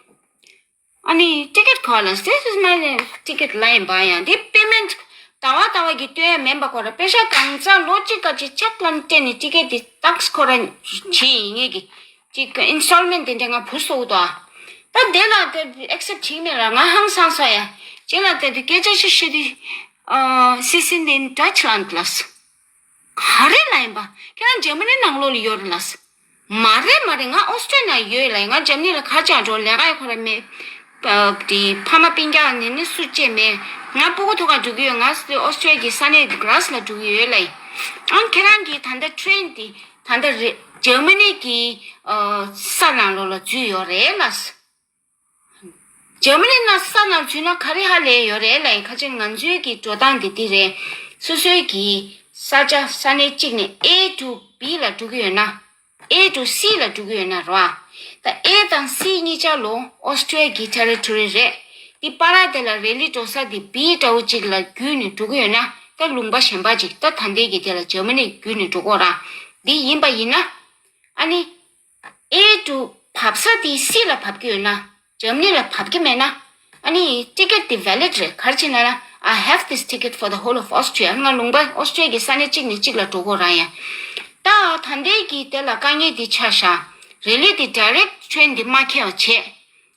ཨ་ནི་ཊི་ཀེ་ཊི་ཁོ་ལ། This is my ticket ལབ་ཡིན་པ་ཡང་། འདི་པེ་མེན་ཊི་ཟླ་བ་ཟླ་བ་གི་སྟོན་ཡ་མིན་པ་ཁོ་ར། པེ་ཤ་གང་ཚང་ལོ་གཅིག་ག་ཅིག་ཅག་ལ་སྤྲད་ནས་ཊི་ཀེ་ཊི་འདི་ཏག་ཁོ་ར་བྱས་ཡིན། ངེད་ཀྱི་ཅིག་ཨིན་སི་ཊོལ་མེན་ཊི་དེ་འདྲ་ང་བུ་གསོ་དོ། ད་དེ་ལ་དེ་ཨེག་སེབ་བྱེད་མེད་ལ་ང་ཧང་སང་ས་ཡ། རྗེས་ལ་དེ་དུས་སྐད་ཆ་ཞིག་བཤད་དུས། ཨ། སི་སིན་དེན་ཌ་ཆི་ལན་ལ། ག་རེ་ལ་ཡིན་པ། ཁྱེད་རང་འཇར་མ་ནི་ནང་ལོགས་ལ་ཡོད་རེད་ལ། མ་རེད་མ་རེད། ང་ཨོ་སི་ཀྲི་ཡ་ན་ཡོད་ལ་ཡིན། ང་འཇར་མ་ནི་ལ་ག་ཅང་འགྲོ་ལས་ཀ་ཡ་ཁོ་ར་མེད། པ་དེ་ཕ་མ་སྤུན་ཀྱག་ནི་ནི་སུ་གཅེས་མེད། ང་སྤུ་གུ་ཐུག་ག་འགྲོ་གི་ཡོད། ང་ཨོ་སི་ཀྲི་ཡ་གི་ས་གནས་གྷ་རེ་སི་ལ་འགྲོ་གི་ཡོད་ལ་ཡིན། ཨང་ཁྱེད་རང་གིས་ད་ལྟ་ཊི་རེན་དེ་ད་ལྟ་རེད། འཇར་མ་ནི་གི་ས་ནང་ལོགས་ལ་འཛུལ་ཡོད་རེད་ལ། འཇར་མ་ནི་ནང་ས་ནང་འཛུལ་ན་ག་རེ་ཧ་ལས་ཡོད་རེད་ལ་ཡིན། ཁ་ཅིག་ང་ཚོའི་གི་འགྲོ་སྟངས་འདི་འདི་རེད། སོ་སོའི་གི་ས་ཆ་ས་གནས་གཅིག་ནས་A to B ལ་འགྲོ་གི་ཡོད་ན། A to C ལ་འགྲོ་གི་ཡོད་ན་རོ། ད་A དང་C གཉིས་ཆ་ལོ་ཨོ་སི་ཀྲི་ཡ་གི་ཊེ་རི་ཊོ་རི་རེད། འདི་པ་ར་དེ་ལ་རེ་ལི་འགྲོ་ས་འདི་B འདྲ་བོ་གཅིག་ལ་བརྒྱུད་ནས་འགྲོ་གི་ཡོད་ན། ད་ལུང་པ་གཞན་པ་གཅིག་ད་ད་ལྟའི་གི་དེ་ལ་འཇར་མ་ནི་བརྒྱུད་ནས་འགྲོ་གི་ཡོད་ར། འདི་ཡིན་པ་ཡིན་ན། ཨ་ནི། A to བབས་ས་དེ་C ལ་བབས་ཀྱི་ཡོད་ན། འཇར་མ་ནི་ལ་བབས་ཀྱི་མེད་ན། ཨ་ནི་ཊི་ཀེ་ཊི་དེ་ཝེ་ལིཌ་རེད། ག་རེ་བྱས་ན་ལ། I have this ticket for the whole of Austria. ང་ལུང་པ་ཨོ་སི་ཀྲི་ཡ་གི་ས་གནས་གཅིག་ནས་གཅིག་ལ་འགྲོ་དགོས་ར་ཡ། ད་ད་ལྟའི་གི་དེ་ལ་དཀའ་ངལ་འདི་ཆགས་ཤག་རེ་ལི་དེ་ཌའི་རེག་ཊི་ཊི་རེན་འདི་མ་འཁེལ་བ་བྱས།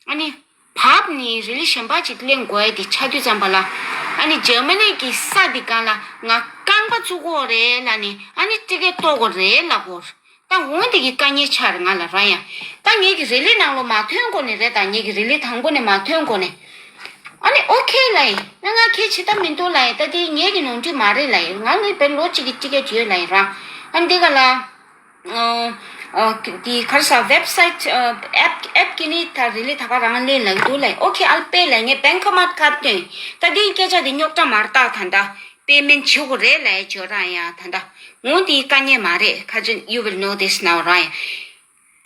ཨ་ནི། བབས་ནས་རི་ལི་གཞན་པ་ཅིག་གླེང་དགོས་ཡ་དེ་ཆགས་དུས་ཙམ་པ་ལ། ཨ་ནི་འཇར་མ་ནི་གི་ས་འདི་སྒང་ལ་ང་རྐང་པ་བཙུགས་དགོས་རེད་ལབ་ནས། ཨ་ནི་ཊི་ཀེ་ཊི་གཏོར་དགོས་རེད་ལབ་དགོས། ད་འོ་འདི་གི་དཀའ་ངལ་ཆགས་རེད་ང་ལ་ར་ཡ། ད་ངེད་ཀྱི་རི་ལི་ནང་ལོགས་མ་ཐོན་གོང་ནས་རེད། ད་ངེད་ཀྱི་རི་ལི་དང་པོ་ནས་མ་ཐོན་གོང་ནས། ཨ་ནི་ཨོ་ཁེ་ལབ་ཡིན། ང་ང་ཁྱད་བྱེད་ཐབས་མི་འདུག་ལབ་ཡིན། ད་དེ་ངེད་ཀྱི་ནོར་འཁྲུལ་མ་རེད་ལབ་ཡིན། ང་ངའི་བེད་ལོ་གཅིག་གི་ཊི་ཀེ་ཊི་ཡོད་ལབ་ཡིན་ར། ཨ་ནི་འདི་ག་ལ། ཨ། ཨ། འདི་ག་རེ་ཟ། ཝེབ་སའིཊ། ཨ། ཨེབ་ཨེབ་ཀྱི་ནི་ད་རི་ལི་ད་ག་རང་ལེན་ལ་འདུག་ལ། ཨོ་ཁེ། I'll pay ལ། ངས་བེང་ཀོ་མཊ་ཀར་སྟོན། ད་འདི་སྐད་ཆ་འདི་རྙོག་དྲ་མ་རེད། ད་ད་ད་པེ་མེན་ཊི་བྱེད་དགོས་རེད་ལ་ཡ། བྱོས་ར་ཡ། ད་ད་འོ་འདི་དཀའ་ངལ་མ་རེད། ཁ་ཅིག you will know this now ར་ཡ།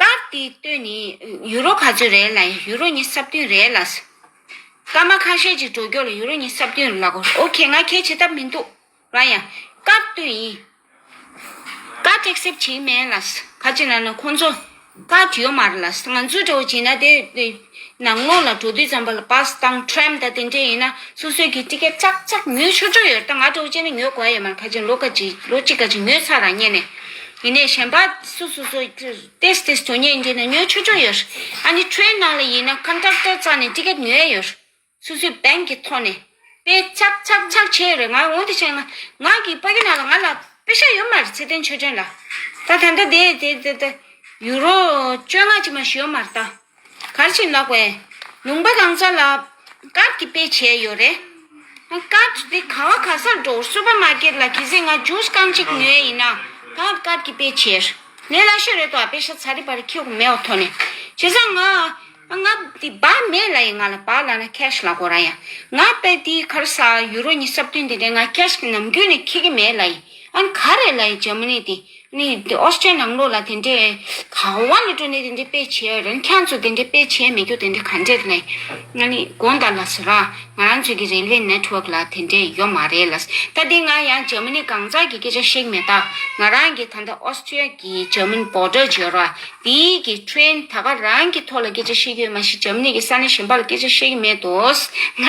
ཀར་འདི་སྟོན་ནི་ཡུ་རོ་ག་ཚོད་རེད་ལ་ཡ། ཡུ་རོ་ཉི་ཤུ་རྩ་བདུན་རེད་ལ། སྐར་མ་ཁ་ཤས་ཅིག་འགྲོ་རྒྱུ་ལ་ཡུ་རོ་ཉི་ཤུ་རྩ་བདུན་ལ་གོ། ཨོ་ཁེ། ང་ཁྱད་བྱེད་ཐབས་མི་འདུག་ར་ཡ། ཀར་སྟོན་ཡིན། ཀར་ཨེག་སེབ་བྱེད་མེད་ལ། ག་ཅི་ན་ན་ཁོང་ཚོ་ཀར་ཡོད་མ་རེད་ལ། ང་ཚོའི་འདྲ་བོ་བྱས་ན་དེ་དེ་ནང་ལོགས་ལ་འགྲོ་དུས་ཙམ་པ་ལ་བྷ་སི་དང་ཊེམ་དང་དེ་འདྲས་ཡིན་ན་སོ་སོའི་གི་ཊི་ཀེ་ཊི་ཅག་ཅག་ཉོས་ཆོག་ཆོག་ཡོད། ད་ང་འདྲ་བོ་བྱས་ན་ཉོ་དགོས་ཡ་ཡོད་མ་རེད། ག་ཅི་ལོ་ག་ཅི་ལོ་གཅིག་ག་ཅི་ཉོས་ཚར་ར་ཉེ་ནས། ཡིན་ནའི་གཞན་པ་སུ་སུ་སུ་ཏེས་ཏེས་དོ་ཉེ་འདྲས་ན་ཉོས་ཆོག་ཆོག་ཡོད། ཨ་ནི་ཊེ་རེན་ནང་ལ་ཡིན་ན་ཀོན་ཌག་ཊར་རྩ་ནས་ཊི་ཀེ་ཊི་ཉོས་ཡ་ཡོད། སོ་སོའི་བེང་གི་ཐོག་ནས་པེ་ཆག་ཆག་ཆག་བྱས་རེད། ང་འོ་དེ་བྱས་ང་ང་གི་ཕ་གི་ནང་ལ་ང་ལ་པེ་ཤ་ཡོད་མ་རེད། ཚེ་བརྟན་ཆོས་སྒྲོན་ལ། ད་ད་ལྟ་དེ་དེ་དེ་དེ་ཡུ་རོ་བཅོ་ལྔ་ཅིག་མ་ཞིག་ཡོད་མ་རེད་ད། ག་རེ་བྱས་ལབ་དགོས། ལུང་པ་གང་ས་ལ་ཀར་ཌི་གི་པེ་བྱས་ཡོད་རེད། ཀར་ཌི་དེ་ག་བ་ག་སར་འགྲོ། སུ་པར་མར་ཀེཊ་ལ་གལ་སྲིད་ང་ཇུས་རྐང་གཅིག་ཉོས་ཡིན་ན་ད་ཀར་ཌི་གི་པེ་བྱས། ལས་སླ་ཤོས་རེད་དོ། པེ་ཤ་ཚ་རི་བ་རི་ཁྱེར་དགོས་མེད་པ་ཐོག་ནས། བྱས་ཙང་ང་ང་དེ་བ་མེད་ལབ་ཡིན། ང་ལ་བ་ལབ་ན་ཁེཤ་ལབ་དགོས་ར་ཡ། ང་པེ་དེ་ག་རེ་ཟ་ཡུ་རོ་ཉི་ཤུ་རྩ་བདུན་དེ་འདྲས་ང་ཁེཤ་ནམ་རྒྱུན་ནས་འཁྱེར་གི་མེད་ལབ་ཡིན། ཨ་ནི་ག་རེ་ལབ་ཡིན། འཇར་མ་ནི་དེ་ནི་དེ་ཨོ་སི་ཀྲི་ཡ་ནང་ལོགས་ལ་དེ་འདྲས་ག་བ་ལ་འགྲོ་ནས་དེ་འདྲས་པེ་བྱས་ར། ཁྱེད་ཚོ་དེ་འདྲས་པེ་བྱས་མེད་རྒྱུ་དེ་འདྲས་ག་འདྲས་ལབ་ཡིན། ང་ནི་དགོངས་དག་ལ་ཟེར་ར། ང་རང་ཚོའི་གི་རེལ་ཝེ་ནེཊ་ཝརཀ་ལ་དེ་འདྲས་ཡོད་མ་རེད་ལ། ད་འདི་ང་ཡང་འཇར་མ་ནི་གང་ཟག་གི་སྐད་ཆ་བཤད་ཀྱི་མེད། ད་ང་རང་གི་ད་ལྟ་ཨོ་སི་ཀྲི་ཡ་གི་འཇར་མན་བོར་ཌར་ཅིག་ཡོད་རེད་བ། དེའི་གི་ཊེ་རེན་ད་ག་རང་གི་ཐོག་ལ་སྐད་ཆ་བཤད་ཀྱི་ཡོད་མ་གཞི་འཇར་མ་ནི་གི་ས་གནས་གཞན་པ་ལ་སྐད་ཆ་བཤད་ཀྱི་མེད་དོ། ང་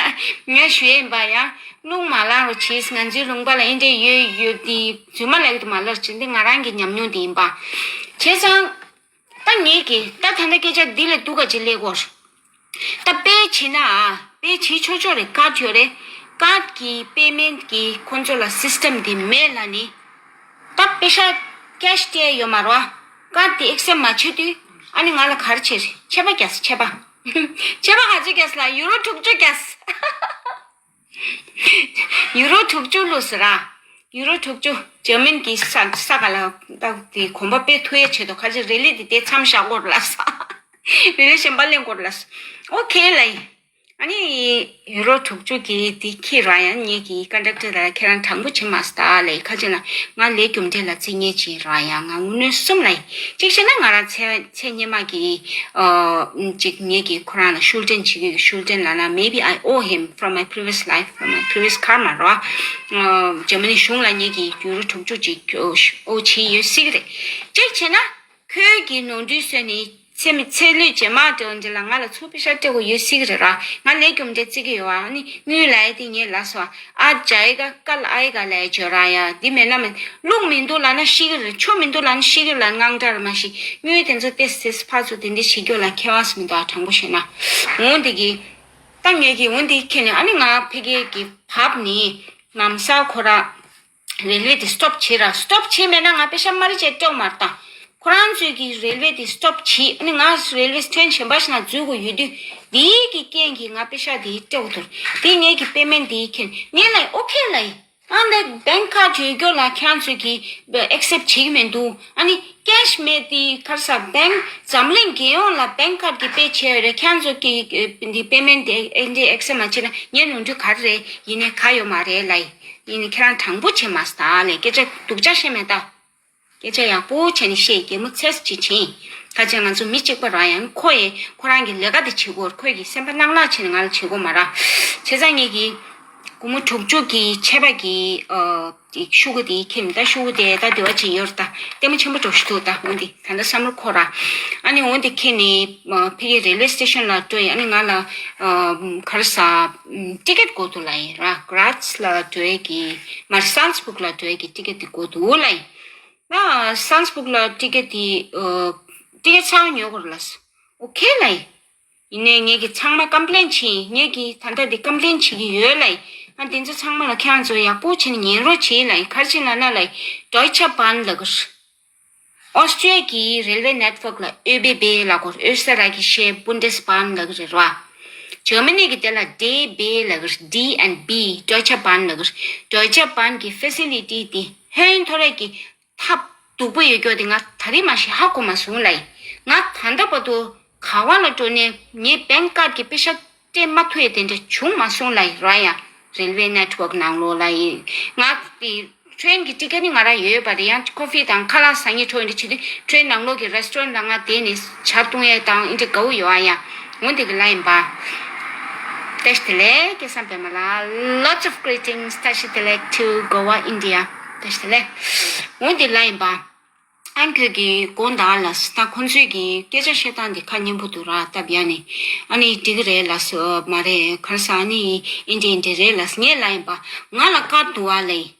ང་ཞུ་ཡས་ཡིན་པ་ཡང་རླུང་མ་ལངས་རོགས་བྱེད། ང་ཚོའི་ལུང་པ་ལ་ཨེ་འདྲས་ཡོད་ཡོད་དེ་རྫུན་མ་ལབ་ཀྱི་འདུག་མ་ལབ་རོགས་བྱེད། འདི་ང་རང་གི་ཉམས་མྱོང་དེ་ཡིན་པ། བྱས་ཙང་། ད་ངེད་ཀྱིས་ད་ད་ལྟ་སྐད་ཆ་འདི་ལས་སྡུག་ག་ཅིག་ལས་དགོས། ད་པེ་བྱེད་ན་ཨ་པེ་བྱེད་ཆོག་ཆོག་རེད། ཀར་ཌི་ཡོད་རེད། ཀར་ཌི་གི་པེ་མེན་ཊི་གི་ཁོང་ཚོ་ལ་སིས་ཊེམ་འདི་མེད་ལབ་ནི། ད་པེ་ཤ་ཀེཤ་སྤྲད་ཡོད་མ་རེད་བ། ཀར་ཌི་འདི་ཨེག་སེབ་མ་བྱེད་དུས་ཨ་ནི་ང་ལ་ག་རེ་བྱེད་རེད། ཆད་པ་རྒྱག་ཆད་པ། ཆད་པ་ག་ཚོད་རྒྱག་ལ་ཡུ་རོ་དྲུག་ཅུ་རྒྱག་ཡུ་རོ་དྲུག་ཅུ་བླུགས་ཟེར་ར། ཡུ་རོ་དྲུག་ཅུ་འཇར་མན་གྱི་ས་ས་ག་ལ་ད་དེ་གོམ་པ་སྤོ་ཐུབ་ཡས་ཆེད་དུ་ཁ་ཅིག་རེ་ལི་དེ་དེ་མཚམས་བཞག་དགོས་ལབ་ས། རེ་ལི་གཞན་པ་ལེན་དགོས་ལབ་ས། ཨོ་ཁེ་ལབ་ཡིན། ཨ་ནི་ཡུ་རོ་དྲུག་ཅུ་གི་དེ་ཁྱེད་རང་ཡང་ངེད་ཀྱི་ཀན་ཌག་ཊར་ལ་ཁྱེད་རང་དྲང་པོ་བྱེད་མ་སྟ་ལབ་ཡིན། ཁ་ཅིག་ལ་ང་ལས་རྒྱུ་འབྲས་ལ་རྩིས་ངེས་བྱེད་རང་ཡང་ང་དངུལ་སྣོན་གསུམ་ལབ་ཡིན། གཅིག་བྱས་ན་ང་རང་ཚེ་ཚེ་སྔོན་མ་གི་ཨ་ཅིག་ངེད་ཀྱི་ཁོ་རང་ལ་ཤུལ་འདྲེན་བྱེད་ཀྱི་ཤུལ་འདྲེན་ལབ་ན། Maybe I owe him from my previous life, from my previous karma རོ། ཨ་འཇར་མ་ནི་གཞུང་ལ་ངེད་ཀྱི་ཡུ་རོ་དྲུག་ཅུ་ཅིག་ཨོ་བྱེད་ཡོད་སྲིད་ཀྱི་རེད། གཅིག་བྱས་ན་ཁོའི་གི་ནོར་འཁྲུལ་བཟོས་ནས་ཚེ་མི་ཚེ་ལུས་རྗེས་མ་དེ་འདི་ལ་ང་ལ་ཚུར་པེ་ཤ་སྤྲད་དགོས་ཡོད་སྲིད་ཀྱི་རེད་ར། ང་ལས་རྒྱུ་འབྲས་རྩི་གི་ཡོད་ཨ། ནི་དངུལ་ལབ་ཡས་དེ་ངས་ལབ་སོང་ཨ། ཨ་ཇའི་ག་ཀ་ལ་ཨའི་ག་ལབ་ཡས་བརྗོད་ར་ཡ། འདི་མེད་ན་མེད། ལུག་མི་འདུག་ལབ་ན་ཤི་གི་རེད། ཆུ་མི་འདུག་ལབ་ན་ཤི་གི་རེད་ལབ་དངངས་སྐྲག་རེད། མ་གཞི་དངུལ་དེ་ཚོ་ཏེ་སེ་སེ་ཕར་ཚུར་དེ་འདྲ་བྱེད་རྒྱུ་ལ་མཁས་པ་སུ་མི་འདུག་ཨ། དྲང་པོ་བཤད་ན། འོང་དེ་གི་ད་ངས་གི་འོང་དེ་ཁྱེད་ནས་ཨ་ནི་ང་ཕ་གི་གི་བབ་ནི་ནམ་ས་ཁོ་ར། རེལ་ཝེ་དེ་སི་ཊོབ་བྱེད་ར། སི་ཊོབ་བྱེད་མེད་ན་ང་པེ་ཤ་མ་རི་ཅེ་སྤྲད་མ་རེད་ད། ཁོ་རང་ཚོས་ཀྱི་རེལ་ཝེ་དེ་སི་ཊོབ་བྱེད། ཨ་ནི་ང་རེལ་ཝེ་སི་ཊེ་ཤན་གཞན་པ་ཞིག་ན་འཛུལ་དགོས་ཡོད་དུས་འདིའི་གི་རྐྱེན་གྱིས་ང་པེ་ཤ་དེ་སྤྲད་དགོས་ཐུག་དེ་ངས་ཀྱི་པེ་མེན་ཊི་དེ་ཁྱེར་ངས་ལ་ཨོ་ཁེ་ལ་ཡིན། ཨ་ནི་བེང་ཁ་བརྗོད་རྒྱུ་ལ་ཁྱེད་རང་ཚོས་ཀྱི་ཨེག་སེབ་བྱེད་ཀྱི་མི་འདུག་ཨ་ནི་ཀེ་ཤ་མེད་དེ་ག་རེ་ཟ། བེང་འཛམ་གླིང་རྒྱལ་ཡོངས་ལ་བེང་ཁ་གི་པེ་བྱས་ཡོད་རེད། ཁྱེད་རང་ཚོ་གི་འདི་པེ་མེན་ཊི་དེ་ཨེ་འདི་ཨེག་སེབ་མ་བྱས་ན་ངའི་ནོར་འཁྲུལ་ག་རེ་རེད། ཡིན་ནའི་ག་ཡོད་མ་རེད་ལ་ཡིན། ཡིན་ནའི་ཁྱེད་རང་དྲང་པོ་བྱེད་མ་སྟ་ལས་སྐད་ཆ་སྡུག་ཅག་བཤད་མེད་ད། སྐད་ཆ་ཡག་པོ་བྱས་ནས་བཤད། གད་མོ་ཚེས་གཅིག་བྱིན། ད་ཆ་ང་ཚོ་མི་གཅིག་པ་རང་ཡང་ཁོ་ཡི་ཁོ་རང་གི་ལས་ཀ་དེ་བྱེད་དགོས། ཁོས་ཀྱི་སེམས་པ་གནག་གནག་བྱས་ནས་ང་ལ་བྱེད་དགོས་མ་ར། བྱས་ཙང་ངེད་ཀྱི་སྒོར་མོ་དྲུག་ཅུ་གི་ཆད་པ་གི་ཨ་ཤུ་གུ་དེ་ཁྱིམ་ད་ཤུ་གུ་དེ་ད་དེ་བ་ཅིག་ཡོད་རེད་ད། ལྟད་མོ་ཆེན་པོ་འགྲོ་ཞུ་ཐུག་ད་འོན་ཏེ་ད་ལྟ་བསམ་བློ་འཁོར་ར། ཨ་ནི་འོན་ཏེ་ཁྱེད་ནི་ཕ་གི་རེལ་ཝེ་སི་ཊེ་ཤན་ལ་འགྲོ་ཡི། ཨ་ནི་ང་ལ་ག་རེ་ཟ་ཊི་ཀེ་ཊི་དགོས་འདུག་ལབ་ཡིན་ར། གྷ་རཱ་ཛི་ལ་འགྲོ་ཡི་གི་མ་རེད། སཱལ་སི་སྦུག་ལ་འགྲོ་ཡི་གི་ཊི་ཀེ་ཊི་དེ་དགོས་འདུག་ལབ་ཡིན། ང་སཱལ་སི་སྦུག་ལ་ཊི་ཀེ་ཊི་དེ་ཨ་ཊི་ཀེ་ཊི་ཚང་ཉོ་དགོས་རེད་ལབ་སོང་། ཨོ་ཁེ་ལབ་ཡིན། ཡིན་ནའི་ངེད་ཀྱི་ཚང་མ་ཀམ་པི་ལེན་བྱེད་ཡིན། ངེད་ཀྱིས་ད་ལྟ་འདི་ཀམ་པི་ལེན་བྱེད་ཀྱི་ཡོད་ལབ་ཡིན། ང་དེ་ཚོ་ཚང་མ་ལ་ཁྱེད་རང་ཚོ་ཡག་པོ་བྱས་ནས་ཉན་རོགས་བྱེད་ལབ་ཡིན། ག་རེ་བྱེད་ལབ་ན་ལབ་ཡིན། Deutsche Bahn ལབ་ཀྱི་རེད། ཨོ་སི་ཊི་རི་ཡ་གི་རེལ་ཝེ་ནེཊ་ཝརྐ་ལ་ཨོ་བི་བི་ལབ་ཀྱི་རེད། ཨོ་སི་ཊི་རི་ཡ་གི་ཤེ་བུན་ཌེ་སི་བྷན་ལབ་ཀྱི་རེད་ར། འཇར་མ་ནི་གི་དེ་ལ་ཌེ་བི་ལབ་ཀྱི་རེད། ཌི་ཨེན་ཌི་བྷི། Deutsche Bahn ལབ་ཀྱི་རེད། Deutsche Bahn གི་ཕེ་སི་ལི་ཊི་དེ་ཧོན་ཐོ་རེ་གི་ཐབས་སྡུག་པོ་ཡོད་རྒྱུ་དེ་ང་ད་རེས་མ་གཞི་ཧ་གོ་མ་སོང་ལབ་ཡིན། ང་ད་ལྟ་བར་དུ་ག་བ་ལ་འགྲོ་ནས་ངའི་བེང་ཀ་ཌི་གི་པེ་ཤ་སྤྲད་མ་ཐུབ་ཡས་དེ་འདྲ་བྱུང་མ་སོང་ལབ་ཡིན་ར། ཡང་རེལ་ཝེ་ནེཊ་ཝརྐ་ནང་ལོགས་ལ་ཡིན། ང་གི་ཊེ་རེན་གི་ཊི་ཀེ་ཊི་ནི་ང་རང་ཡོད་པ་རེད། ཡང་ཀོ་ཕི་དང་ཁ་ལག་ཟ་སྙིང་བྲོ་འདྲ་བྱེད་དུས་ཊེ་རེན་ནང་ལོགས་ཀྱི་རེ་སི་ཊོ་རན་ཊི་ལ་ང་བསྡད་ནས་ཇ་བཏུང་ཡས་དང་འདི་འདྲ་དགའ་བོ་ཡོད་ཨ། ཡ་འོ་འདི་གི་ལབ་ཡིན་པ། བཀྲ་ཤིས་བདེ་ལེགས་སྐལ་བཟང་པད་མ་ལགས། Lots of greetings. བཀྲ་ཤིས་བདེ་ལེགས་to Goa, India. བཀྲ་ཤིས་བདེ་ལེགས། འོ་འདི་ལབ་ཡིན་པ། ཨ་ཁྱོད་ཀྱིས་དགོངས་དག་ལབ་སོང་། ད་ཁོང་ཚོས་ཀྱི་སྐད་ཆ་བཤད་སྟངས་འདི་ཁ་སྙན་པོ་འདུག་ར། སྟབས་ཡག་ནས་ཨ་ནི་འགྲིག་གི་རེད་ལབ་སོང་། མ་རེད་ག་རེ་ཟ་ཨ་ནི་ཨིན་འདྲ་ཨིན་འདྲ་རེད་ལབ་སོང་ངས་ལབ་ཡིན་པ། ང་ལ་བཀའ་འདུག་ཨ་ལབ་ཡིན།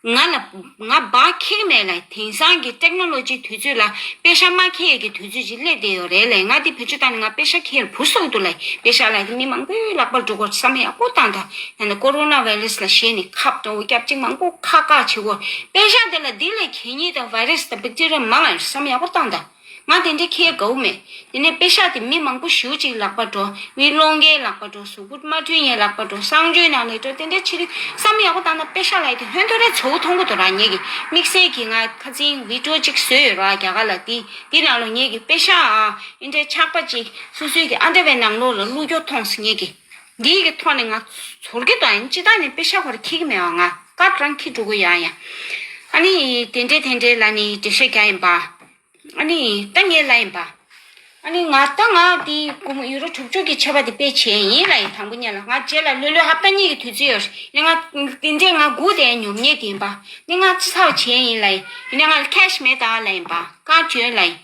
ང་ལ་ང་བག་འཁྱེར་མེད་ལ། དེང་སང་གི་ཊེག་ནོ་ལོ་ཇི་དུས་ཚོད་ལ་པེ་ཤ་མ་འཁྱེར་ཡས་ཀྱི་དུས་ཚོད་ཅིག་སླེབས་བསྡད་ཡོད་རེད་ལབ། ང་འདི་བེད་སྤྱོད་བཏང་ནས་ང་པེ་ཤ་འཁྱེར་བུ་སོགས་འདུག་ལབ། པེ་ཤ་ལབ་དེ་མི་མང་པོའི་ལག་པར་འགྲོ་དགོས་བསམ་ཡག་པོ་བཏང་ད། ཡང་ན་ཀོ་རོ་ན་བྷའི་རེ་སི་ལ་ཞེད་ནས་ཁབ་དང་འུ་སྐྱབས་གཅིག་མང་པོ་ཁག་ཁག་བྱེད་དགོས། པེ་ཤ་དེ་ལ་འདི་ལས་གད་སྙིགས་དང་བྷའི་རེ་སི་དང་བེག་ཊི་རི་ཡ་མང་ང་ཡོད་བསམ་ཡག་པོ་བཏང་ད། ང་དེ་འདྲའི་ཁྱེར་དགའ་བོ་མེད། དེ་ནས་པེ་ཤ་དེ་མི་མང་པོ་ཞེ་པོ་ཅིག་ལག་པར་འགྲོ། མི་སློང་མཁན་ལག་པར་འགྲོ། གཟུགས་པོ་མ་འཁྲུད་མཁན་ལག་པར་འགྲོ། གསང་སྤྱོད་ནང་ལས་འགྲོ། དེ་འདྲའི་ཕྱིར་བསམ་ཡག་པོ་བཏང་ན་པེ་ཤ་ལབ་ཡས་དེ་ཧོན་ཐོ་རེ་ཚ་བོ་མཐོང་གི་འདུག་ར། ངེད་ཀྱི་དམིགས་བསལ་གྱི་ང་ཁ་སང་བི་ཌི་ཡོ་གཅིག་བཟོས་ཡོད་ར་རྒྱ་གར་ལ། དེ་དེ་ནང་ལོ་ངེད་ཀྱི་པེ་ཤ་ཨ་ཨིན་འདྲའི་ཆག་པ་ཅིག་སོ་སོའི་གི་ཨན་ཌར་ཝེར་ནང་ལོགས་ལ་བླུགས་རྒྱུ་མཐོང་སོང་ངེད་ཀྱི། འདིའི་གི་ཐོག་ནས་ང་ཚོར་གི་འདུག་ཨ། ཡིན་སྤྱིར་བཏང་ནས་པེ་ཤ་ཁོ་ར་འཁྱེར་གི་མེད་པ། ང་སྐར་རང་འཁྱེར་འགྲོ་གི་ཡོད་ཨ། ཡ་ཨ་ནི་དེ་འདྲའི་དེ་འདྲའི་ལབ་ནས་འགྲེལ་བཤད་རྒྱག་ཡིན་པ། ཨ་ནི་ད་ངས་ལབ་ཡིན་པ། ཨ་ནི་ང་ད་ང་དེ་སྒོར་མོ་ཡུ་རོ་དྲུག་ཅུ་གི་ཆད་པ་དེ་པེ་བྱས་ཡིན་ལབ་ཡིན། དང་པོ་ཉིད་ལ་ང་རྗེས་ལ་ལྷོད་ལྷོད་ཧབ་ཏ་གཉིས་ཀྱི་དུས་ཚོད་ཡོད་རེད། ཡིན་ན་ང་དེ་འདྲས་ང་སྒུག་བསྡད་ཡ་ཉོབ་ཉེས་དེ་ཡིན་པ། ནི་ང་ཚ་བ་བྱས་ཡིན་ལབ་ཡིན། ཡིན་ན་ང་ལ་ཁེ་ཤི་མེད་ད་ལབ་ཡིན་པ། ཀར་ཌི་ཡོད་ལབ་ཡིན།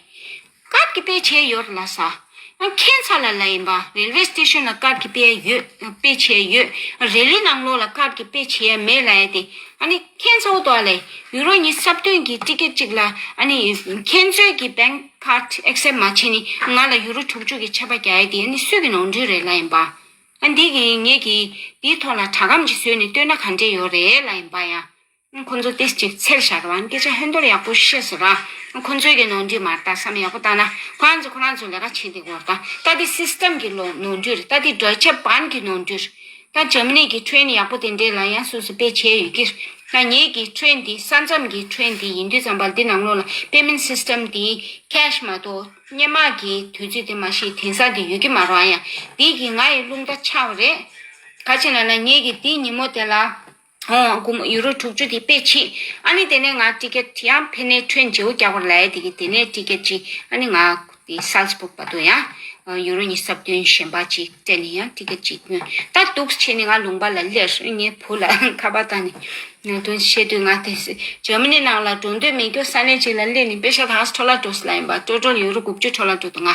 ཀར་ཌི་གི་པེ་བྱས་ཡོད་རེད་ལབ་ས། ཨ་ཁྱད་མཚར་ལ་ལབ་ཡིན་པ། རེལ་ཝེ་སི་ཊེ་ཤན་ལ་ཀར་ཌི་གི་པེ་ཡོད། པེ་བྱས་ཡོད། རེ་ལི་ནང་ལོགས་ལ་ཀར་ཌི་གི་པེ་བྱས་ཡ་མེད་ལབ་ཡ་དེ། ཨ་ནི་ཁྱད་མཚར་པོ་འདུག་ལབ་ཡིན། ཡུ་རོ་ཉི་ཤུ་རྩ་བདུན་གྱི་ཊི་ཀེ་ཊི་གཅིག་ལ་ཨ་ནི་ཁྱེད་ཚོའི་གི་བེང་ཀི་ཀར་ཌི་ཨེག་སེབ་མ་བྱས་ནི་ང་ལ་ཡུ་རོ་དྲུག་ཅུ་གི་ཆད་པ་རྒྱག་ཡ་དེ་ཨ་ནི་སུས་ཀྱི་ནོར་འཁྲུལ་རེད་ལབ་ཡིན་པ། ཨ་འདི་གི་ངེད་ཀྱིས་འདིའི་ཐོག་ལ་དྲ་སྒམ་ཅིག་བཟོས་ནས་བཏོན་ན་ག་འདྲས་ཡོད་རེད་ལབ་ཡིན་པ་ཡ། ཁོ་ཚོ་ཏིས་ཅིག་འཚེར་བཞག་ར་བ། སྐད་ཆ་ཧོན་ཐོར་ཡག་པོ་བཤད་སོང་ར། ཁོ་ཚོའི་གི་ནོར་འཁྲུལ་མ་རེད་ད་བསམ་ཡག་པོ་བཏང་ན། ཁོ་རང་ཚོ་ཁོ་རང་ཚོ་ལས་ཀ་བྱེད་བསྡད་ཀྱི་ཡོད་རེད་ད། ད་དེ་སིས་ཊམ་གི་ལོ་ནོར་འཁྲུལ་རེད། ད་དེ་ཌོའི་ཆེ་བྷན་གི་ནོར་འཁྲུལ་རེད། ད་འཇར་མ་ནི་གི་ཊེ་རེན་ཡག་པོ་དེ་འདྲས་ལ་ཡང་སོ་སོ་པེ་བྱས་ཡོད་ཀྱི་རེད། ད་ངེད་ཀྱི་ཊེན་འདི་ས་མཚམས་ཀྱི་ཊེན་འདི་ཡིན་དུས་ཙམ་པ་འདི་ནང་ལོགས་ལ་པེ་མེན་སིས་ཊམ་འདི་ཁེཤ་མ་གཏོགས་སྔོན་མ་གི་དུས་ཚོད་དེ་མ་གཞི་དེང་སང་དེ་ཡོད་ཀྱི་མ་རེད་ཡ། འདི་གི་ང་ཡི་རླུང་རྟ་ཆག་པ་རེད། ག་ཅི་ལབ་ན་ངེད་ཀྱི་འདི་ཉིན་མོ་དེ་ལ། ཨོ། སྒོར་མོ་ཡུ་རོ་དྲུག་ཅུ་དེ་པེ་ཕྱིན། ཨ་ནི་དེ་ནས་ང་ཊི་ཀེ་ཊི་ཡང་ཕེབས་ནས་ཊེན་བརྗེ་པོ་རྒྱག་པར་ལབ་ཡ་དེ་གི་དེ་ནས་ཊི་ཀེ་ཊི་ཅིག་ཨ་ནི་ང་དེ་སཱལ་སི་སྦུག་བར་དུ་ཡང་ཡུ་རོ་ཉི་ཤུ་རྩ་བདུན་གཞན་པ་ཅིག་སྤྲད་ནས་ཡང་ཊི་ཀེ་ཊི་ཅིག་ཉོས། ད་འདུག་བྱས་ནས་ང་ལུང་པ་ལ་སླེབས། ངའི་བུ་ལ་ཁ་པར་བཏང་ནས་ང་དོན་བཤད་དུས། ང་དེ་འཇར་མ་ནི་ནང་ལ་འགྲོ་འདོད་མེད་རྒྱུ་ས་གནས་ཅིག་ལ་སླེབས་ནས་པེ་ཤ་ད་ཧང་སང་འཕྲོ་བརླག་འགྲོ་སྲིད་ལབ་ཡིན་པ། ཊོ་ཊལ་ཡུ་རོ་དགུ་བཅུ་འཕྲོ་བརླག་འགྲོ་འདུག་ང་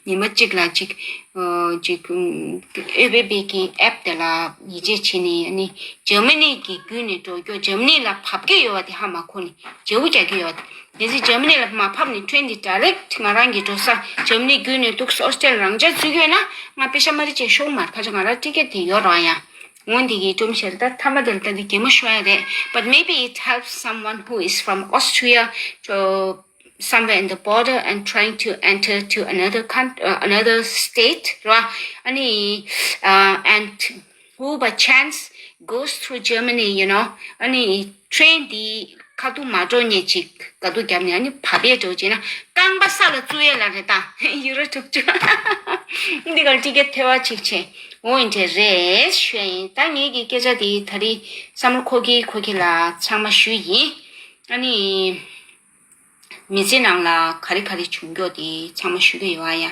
ཉི་མ་གཅིག་ལ་གཅིག་ཨོ། ཅིག་ཨུ་བེ་བེ་གི་ཨེབ་དེ་ལ་ཡིད་ཆེས་བྱས་ནས། ཨ་ནི་འཇར་མ་ནི་གི་བརྒྱུད་ནས་འགྲོ་རྒྱུ། འཇར་མ་ནི་ལ་བབས་ཀྱི་ཡོད་པ་དེ་ཧ་མ་གོ་ནས་བརྗེ་པོ་རྒྱག་གི་ཡོད་པ་དེ། གལ་སྲིད་འཇར་མ་ནི་ལ་མ་བབས་ནས་ཊེན་འདི་ཌའི་རེག་ཊི་ང་རང་གི་འགྲོ་ས་འཇར་མ་ནི་བརྒྱུད་ནས་འདུག་སེ་ཨོ་སི་ཊེ་ལི་ཡ་རང་འཇགས་འཛུལ་གྱི་ཡོད་ན་ང་པེ་ཤ་མ་རེད་ཅེས་ཤོར་མ་རེད། ཁ་ཆེ་ང་རང་ཊི་ཀེ་ཊི་དེ་ཡོད་རེད་ཡ། འོ་འདི་གི་སྒྲོམ་གཞི་ད་མཐའ་མ་དེ་ལ་ད་འདི་གད་མོ་ཤོར་ཡ་རེད། But maybe it helps someone who is from Austria to somewhere in the border and trying to enter to another country, uh, another state, རེད་བ། ཨ་ནི། Uh, and who by chance goes through Germany, you know. ཨ་ནི་ཊེན་འདི་ཁ་ཐུག་མ་འགྲོ་ཉེ་ཅིག་ག་ཐུག་བརྒྱབ་ནས་ཨ་ནི་བབས་པའི་འགྲོ་བྱས་ན་རྐང་པ་ས་ལ་བཙུགས་ཡས་ལ་རེད་ད། ཡུ་རོ་དྲུག་ཅུ། འདི་གར་ཊི་ཀེ་ཊི་ཐོལ་པ་ཅིག་བྱས། འོ་འདི་འདྲས་རེད་ཞུ་ཡ་ཡིན། ད་ངེད་ཀྱི་སྐད་ཆ་འདི་ད་རེས་བསམ་བློ་འཁོར་གི་འཁོར་གི་ལ་ཚང་མ་ཞུས་ཡིན། ཨ་ནི། མི་ཚེ་ནང་ལ་ག་རེ་ག་རེ་བྱུང་རྒྱུ་དེ་ཚང་མ་ཞུ་གི་ཡོད་ཨ་ཡ།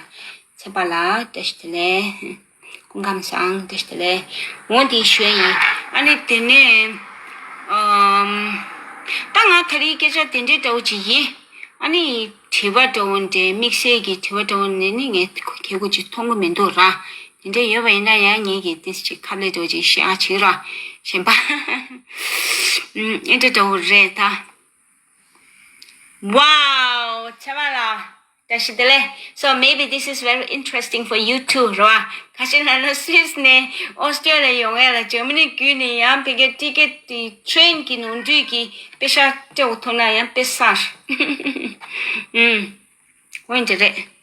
ཚེ་པ་ལགས་བཀྲ་ཤིས་བདེ་ལེགས། སྐུ་ཁམས་བཟང་། བཀྲ་ཤིས་བདེ་ལེགས། འོ་དེ་ཞུ་ཡ་ཡིན། ཨ་ནི་དེ་ནས་ཨམ། ད་ང་ད་རེས་སྐད་ཆ་དེ་འདྲའི་འདྲ་བོ་ཅིག་ཡིན། ཨ་ནི་དྲི་བ་འདྲ་བོ་འདྲ། དམིགས་བསལ་གྱི་དྲི་བ་འདྲ་བོ་འདྲ་ནི་ངས་ཁྱེད་ཀོ་ཅིག་མཐོང་གི་མི་འདུག་ར། དེ་འདྲ་ཡོད་པ་ཡིན་ན་ཡང་ངེད་ཀྱིས་ཏིས་ཅིག་ཁ་ལས་འདྲ་བོ་ཅིག་བཤད་ཨ་བྱེད་ར། གཞན་པ། ཨམ། ཨེ་འདྲ་འདྲ་བོ་རེད་ད། Wow, ཚེ་མ་ལ། བཀྲ་ཤིས་བདེ་ལེགས། So maybe this is very interesting for you too, རེད་བ། ཁ་ཤས་ལ་ན་སུད་སི་ནས་ཨོ་སི་ཊེ་ལི་ཡ་ཡོང་ཡ་ལ་འཇར་མ་ནི་བརྒྱུད་ནས་ཡང་ཕ་གིའི་ཊི་ཀེ་ཊི་དེ་ཊེན་གྱི་ནོར་འཁྲུལ་གྱིས་པེ་ཤག་སྤྲད་འོ་ཐུག་ན་ཡང་དཔེ་ཟེར། ཨུམ། འོན་ཏེ་རེད།